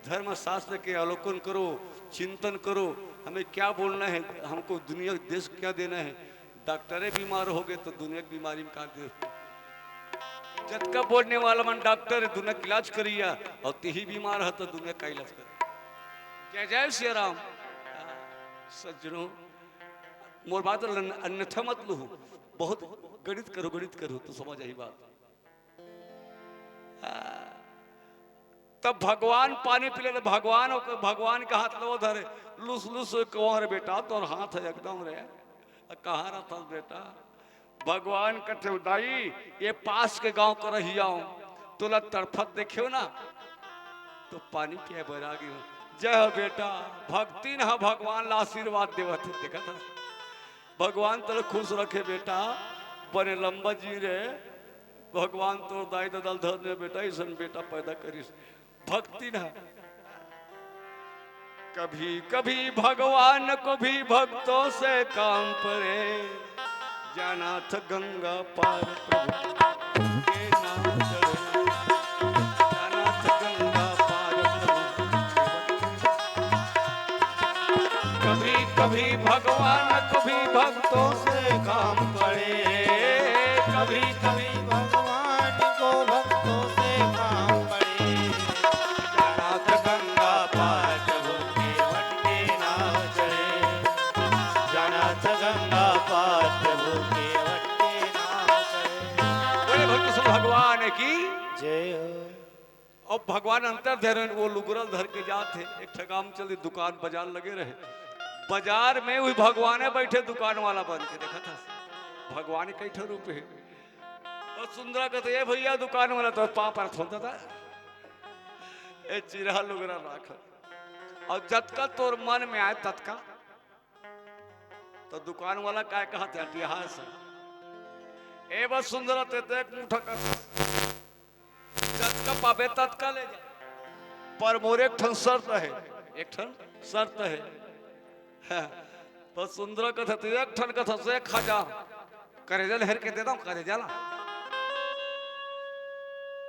धर्म शास्त्र के अवलोकन करो, चिंतन करो, हमें क्या बोलना है, हमको दुनिया देश को क्या देना है। डॉक्टरे बीमार हो गए तो दुनिया की बीमारी में काट दे। जतका बोलने वाला मन डॉक्टर है, दुनिया का इलाज करिया, और तेही बीमार है तो दुनिया का इलाज कर। जय जय सिया राम। सज्जनों, मोर बात ल अन्यथा मत लूहू, बहुत गणित करो, गणित करो तो समझ आई बात। हाँ। तब भगवान पानी पी ले, तो भगवान ओकर, भगवान के हाथ लो धरे, लुस लुस कोहर बेटा, तोर हाथ है एकदम रे। कहाँ रहता बेटा? भगवान कथे, दाई, ये पास के गांव को रही आऊं, तोला तड़फत देखे हो ना, तो पानी पिए बैरागी हो। जय हो बेटा, भक्ति न भगवान ला आशीर्वाद देवत है, देखा था। भगवान तोला खुश रखे बेटा, बने लंबा जी रे। भगवान तोर दाई ददा ल धन दे बेटा, ऐसन बेटा पैदा करिस। भक्ति ना। कभी कभी भगवान को भी भक्तों से काम पड़े, जाना था गंगा पार प्रभु के नाम चढ़े, जाना था गंगा पार प्रभु। भक्तों से काम पड़े, कभी कभी भगवान को भक्तों से काम पड़े। जाना था गंगा पार प्रभु के वट के नाव चढ़े, जाना था गंगा पार प्रभु के वट के नाव चढ़े। बोले भक्त सब भगवान की जय हो। अब भगवान अंतर धैर्य वो लुगरल धर के जात हे, एक ठे काम चली, दुकान बाजार लगे रहे, बाजार में वही भगवाने बैठे, दुकान वाला बन के देखा था। भगवान कई ठे रूप हे। और सुंदरा कहते, "ए भैया दुकान वाला, तो पाँव पर थोंता था, ए चिरहा लुगरा राख, और जतका तोर मन में आए ततका।" तो दुकान वाला काय कहत हे, अटिहास हे, "ए बस सुंदरा, ते देख मुठा कर, जतका पाबे ततका ले जा, पर मोर एक ठन शर्त हे, एक ठन शर्त हे।" हाँ, बस सुंदरा कथे, "ते एक ठन कथे से खा जा, करेजा ल हेर के दे दो, करेजा ला,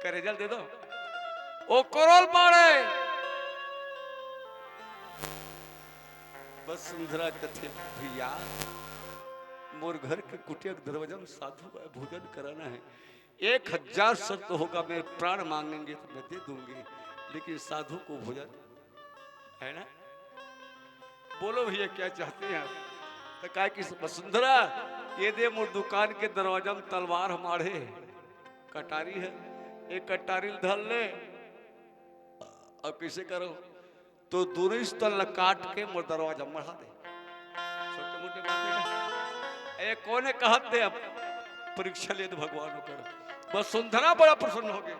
करेजा ल दे दो, ओ करोल बाड़े।" बस सुंदरा कथे, "भैया, मोर घर के कुटिया के दरवाजा में साधु आए, भोजन कराना हे, एक हजार शर्त होगा, मेरे प्राण मांगेंगे तो मैं दे दूंगी, लेकिन साधु को भोजन," है ना? बोलो भैया, क्या चाहते हैं आप? तो कहा कि वसुंधरा, ये दे मोर दुकान के दरवाजा में तलवार हमारे कटारी हे, एक कटारी धर ले, अब कैसे करो? तो दोनों स्तन ला काट के मोर दरवाजा मढ़ा दे। छोटे मोटे बातें का। ए, कोने कहत दे अब परीक्षा ले तो भगवान ओकर। वसुंधरा बड़ा प्रसन्न हो गए।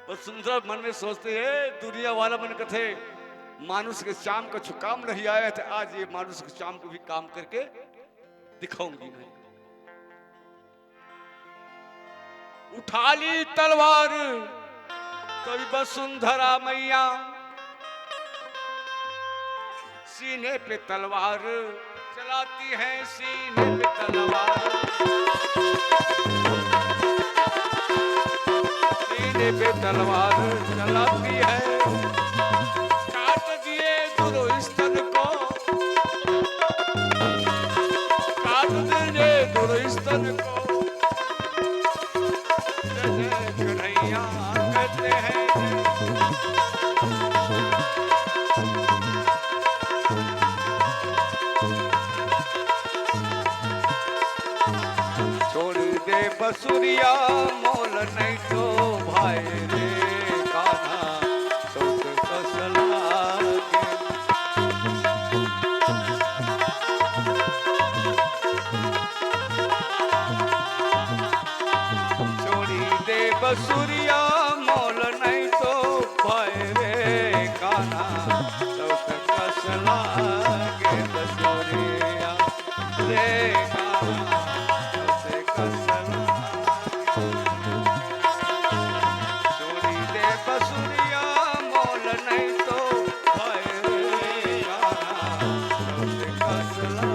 वसुंधरा मन में सोचते, "ए, दुनिया वाला मन कथे, मानुष के श्याम का छुकाम नहीं आया, तो आज ये मानुष के श्याम को भी काम करके दिखाऊंगी मैं।" उठा ली तलवार तभी वसुंधरा मैया, सीने पे तलवार चलाती है, सीने पे तलवार, सीने पे तलवार चलाती है। काट दिए दुर्योधन को, काट दिए दुर्योधन को, जय जय कन्हैया कहते हैं। छोड़ दे बसुरिया मोल नहीं तो भाई रे कान्हा, चौक कसला के। छोड़ी दे बसुरिया मोल नहीं तो भाई रे कान्हा, चौक कसला के बसुरिया रे कान्हा, चौक कसला। छोड़ी दे बसुरिया मोल नहीं तो भाई रे कान्हा, चौक कसला।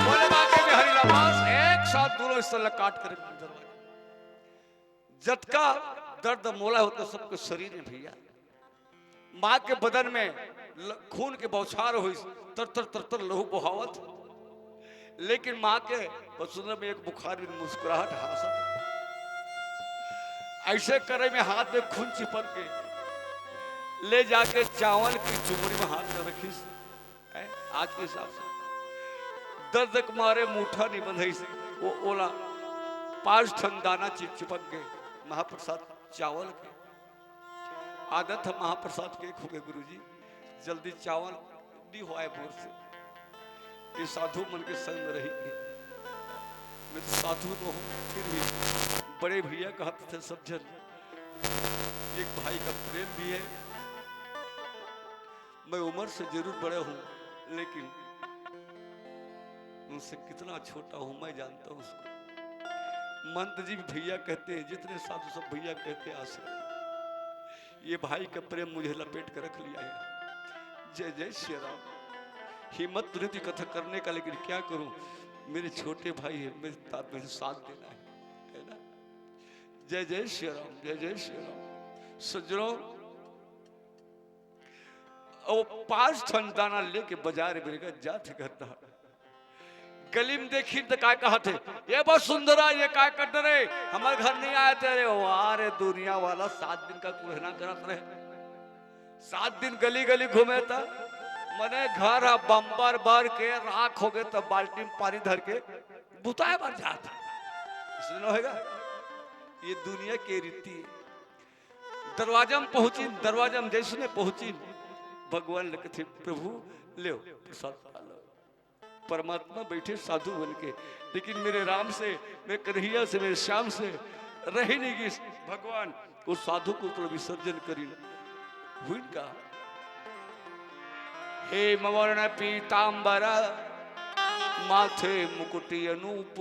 बोले बाके बिहारी ला पास, एक साथ दोनों हिस्सा ला काट कर जतका दर्द मोला होता सबके शरीर में भैया। माँ के बदन में ल-, खून के बौछार होइस, तर तर तर तर लहू बहावत। लेकिन माँ के बसुंधरा में एक बुखार भी मुस्कुराहट हासत। ऐसे करे में हाथ में खून चिपक के ले जाके चावल की चुमड़ी में हाथ में रखिस। हैं? आज के हिसाब से दर्द के मारे मुठा नहीं बंधइस, वो ओला पांच ठन दाना चि-, चिपक गए महाप्रसाद चावल के। आदत है महाप्रसाद के, "खुगे गुरुजी, जल्दी चावल नहीं होए मोर से, ये साधु मन के संग रही के।" मैं तो साधु तो हूँ, फिर भी बड़े भैया कहते थे सब जन। एक भाई का प्रेम भी है। मैं उम्र से जरूर बड़ा हूँ, लेकिन उनसे कितना छोटा हूँ, मैं जानता हूँ उसको। महंत जी भी भैया कहते हैं, जितने साधु सब भैया कहते हैं, आश्रय। ये भाई का प्रेम मुझे लपेट कर रख लिया है। जय जय श्री राम। हिम्मत तो नहीं थी कथा करने का, लेकिन क्या करूं, मेरे छोटे भाई है, मेरे ता-, मेरे साथ देना है, है ना? जय जय श्री राम, जय जय श्री राम। सज्जनों, वो पांच ठन दाना लेके बाजार में जात हे घर। गली में देखी त काय कहत हे, "ये बस सुंदरा, ये काय करत रे? हमर घर नहीं आए तेरे।" "वाह रे दुनिया वाला, सात दिन का कुहना करत रहे, सात दिन गली गली घूमे त मने घर ह बम्बर बर के राख हो गए, त बाल्टी में पानी धर के बुताए बर जात हे।" इसने न होएगा, ये दुनिया के रीति हे। दरवाजा में पहुंची, दरवाजा में जैसने पहुंची, भगवान ल कथे, "प्रभु, लेव, प्रसाद खा लो।" परमात्मा बैठे साधु बन के, लेकिन मेरे राम से, मेरे कन्हैया से, मेरे श्याम से रह नहीं गई। भगवान उस साधु को ऊपर विसर्जन करी। हुई का, "हेम वर्ण पीतांबर, माथे मुकुटि अनूप,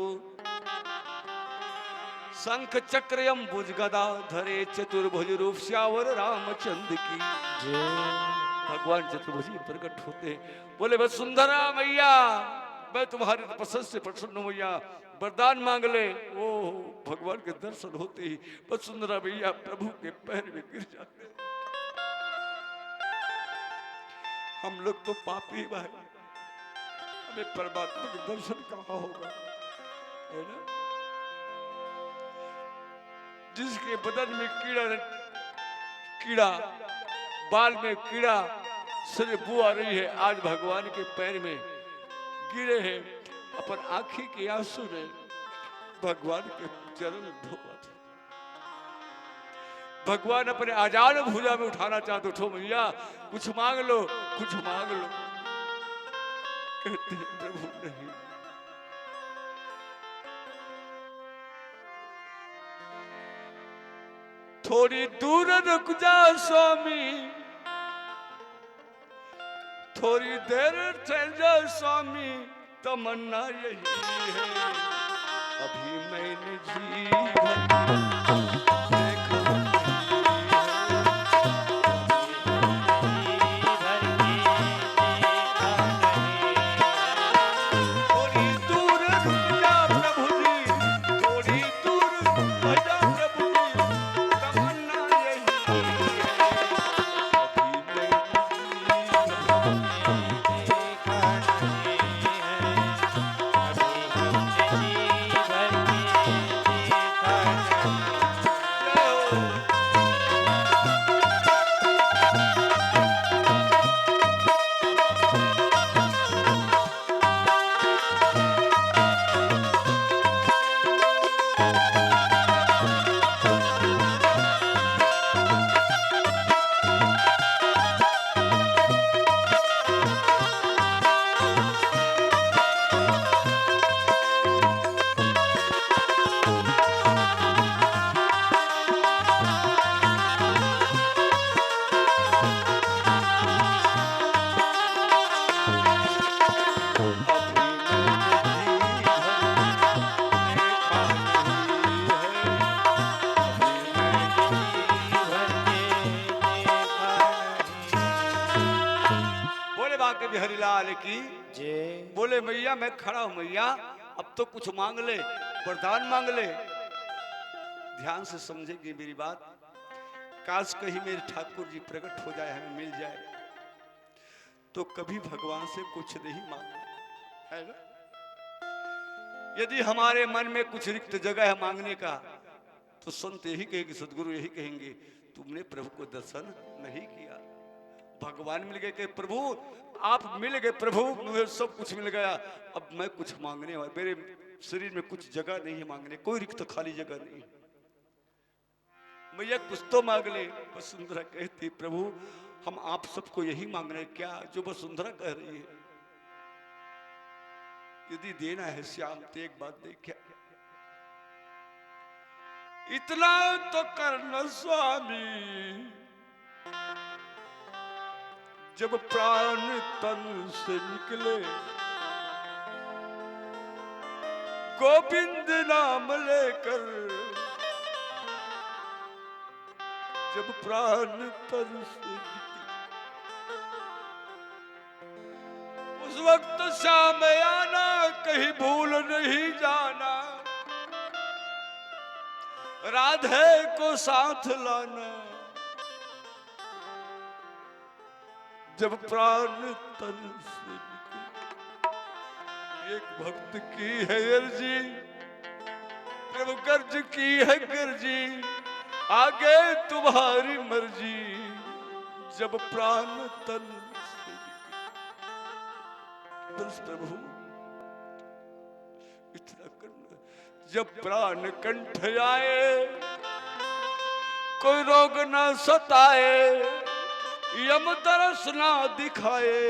शंख चक्र अंबुज गदा धरे, चतुर्भुज रूप सियावर रामचंद्र की।" जय। भगवान चतुर्भुजी प्रकट होते हैं। बोले, "वसुंधरा मैया, मैं तुम्हारी तपस्या से प्रसन्न हूँ मैया, वरदान मांग ले।" ओ, भगवान के दर्शन होते ही वसुंधरा मैया प्रभु के पैर में गिर जाते हैं। हम लोग तो पापी भाई, हमें परमात्मा के दर्शन कहाँ होगा, है ना? जिसके बदन में कीड़ा, कीड़ा, बाल में कीड़ा, सिर बू आ रही है, आज भगवान के पैर में गिरे हैं, अपन आँखी के आंसू ने भगवान के चरण धोवत। भगवान अपने आजाद भुजा में उठाना चाहते, "उठो मैया, कुछ मांग लो, कुछ मांग लो।" कहते हैं, "प्रभु नहीं।" "थोड़ी दूर रुक जा स्वामी, थोड़ी देर ठहर जा स्वामी, तमन्ना यही है, अभी मैंने जी भर के देखो।" थोड़ी दूर रुक जा प्रभु जी, थोड़ी दूर रुक जा प्रभु जी, तमन्ना यही है, अभी मैंने जी भर के बोले बांके बिहारी लाल की। जय। बोले, "मैया, मैं खड़ा हूं मैया, अब तो कुछ मांग ले, वरदान मांग ले।" ध्यान से समझेंगे मेरी बात। काश कहीं मेरे ठाकुर जी प्रकट हो जाए, हमें मिल जाए, तो कभी भगवान से कुछ नहीं मांगना, है ना? यदि हमारे मन में कुछ रिक्त जगह है मांगने का, तो संत यही कहेंगे, सदगुरु यही कहेंगे, "तुमने प्रभु को दर्शन नहीं किया।" भगवान मिल गए, कहे, "प्रभु, आप मिल गए प्रभु, मुझे सब कुछ मिल गया, अब मैं कुछ मांगने वाला, मेरे शरीर में कुछ जगह नहीं है मांगने, कोई रिक्त खाली जगह नहीं है।" मैया कुछ तो मांग ले। वसुंधरा कहती, "प्रभु, हम आप सबको यही मांग रहे हैं क्या, जो वसुंधरा कह रही है? यदि देना है श्याम, तो एक बात दे क्या?" इतना तो करना स्वामी, जब प्राण तन से निकले, गोविंद नाम लेकर जब प्राण तन से निकले, उस वक्त श्याम आना, कहीं भूल नहीं जाना, राधे को साथ लाना। जब प्राण तन से निकले, एक भक्त की है अर्जी, प्रभु गर्ज की है गर्जी, आगे तुम्हारी मर्जी। जब प्राण तन से निकले, बस प्रभु, इतना करना। जब प्राण कंठ आए, कोई रोग ना सताए, यम तरस ना दिखाए।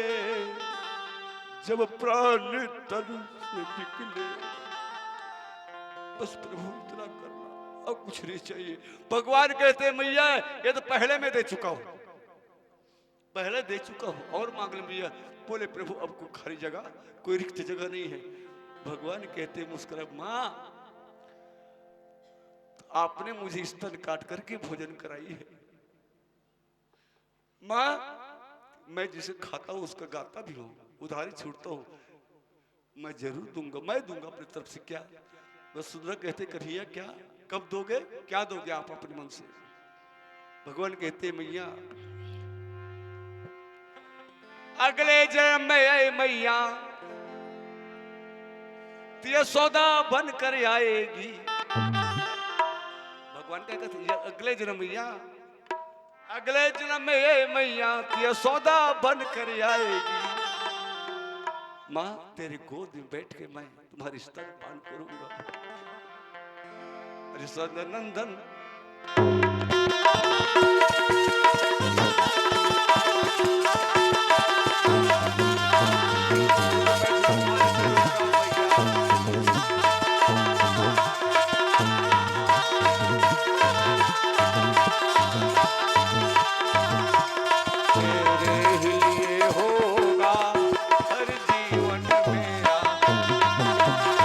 जब प्राण तन से निकले, बस प्रभु इतना करना, और कुछ नहीं चाहिए। भगवान कहते, मैया, ये तो पहले मैं दे चुका हूं, पहले दे चुका हूं, और मांग ले मैया। बोले, प्रभु, अब कोई खाली जगह, कोई रिक्त जगह नहीं है। भगवान कहते मुस्कुरा, माँ, आपने मुझे स्तन काट करके भोजन कराई है। माँ, मैं जिसे खाता हूँ उसका गाता भी हूँ, उधारी छूटता हूँ। मैं जरूर दूंगा, मैं दूंगा अपनी तरफ से। क्या? वसुंधरा कहते, कन्हैया, क्या? कब दोगे? क्या दोगे आप अपने मन से? भगवान कहते, मैया, अगले जन्म में, ए मैया, तू यशोदा बन कर आएगी। भगवान क्या कहते, ये अगले जन्म, मैया, अगले जन्म में, ए मैया, तू यशोदा बन कर आएगी। माँ, तेरी गोद में बैठ के मैं तुम्हारी स्तनपान करूंगा। अरे सनंदन। तेरे ही लिए होगा हर जीवन मेरा।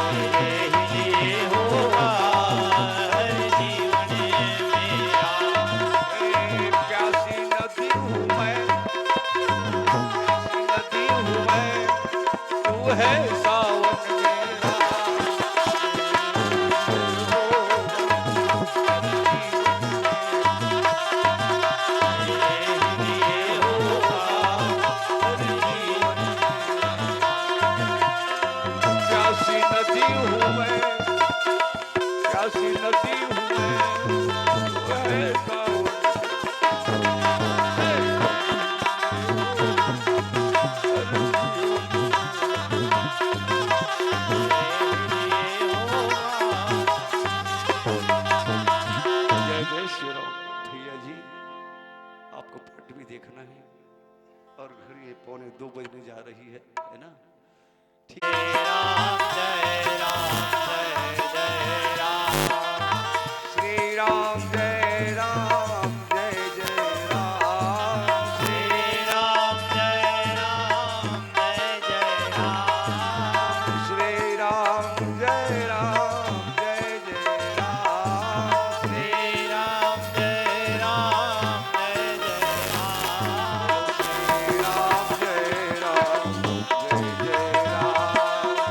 तेरे ही लिए होगा हर जीवन मेरा। ए, प्यासी नदी हूँ मैं, प्यासी नदी हूँ मैं, तू है सावन मेरा। प्यासी नदी हूँ मैं, प्यासी नदी हूँ मैं, तू है सावन। जय जय श्री राम। भैया जी, आपको पट भी देखना है और घड़ी है पौने दो बजने जा रही है, है ना? ठीक। श्री राम जय राम जय जय राम। श्री राम जय राम जय जय राम। श्री राम जय राम जय जय राम। श्री राम जय राम जय जय राम। श्री राम जय राम जय जय राम। श्री राम जय राम जय जय राम।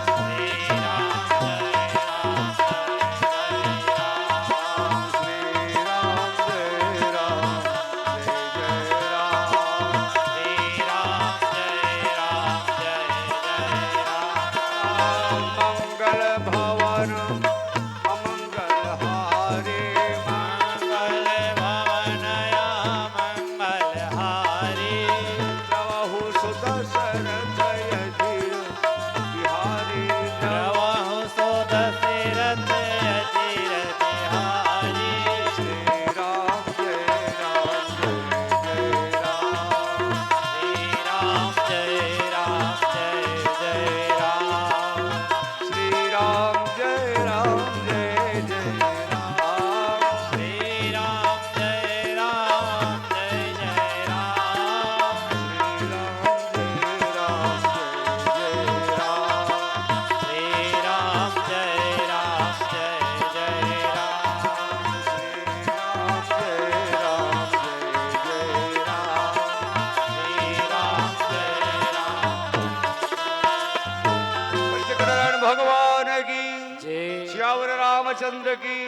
गोविंद की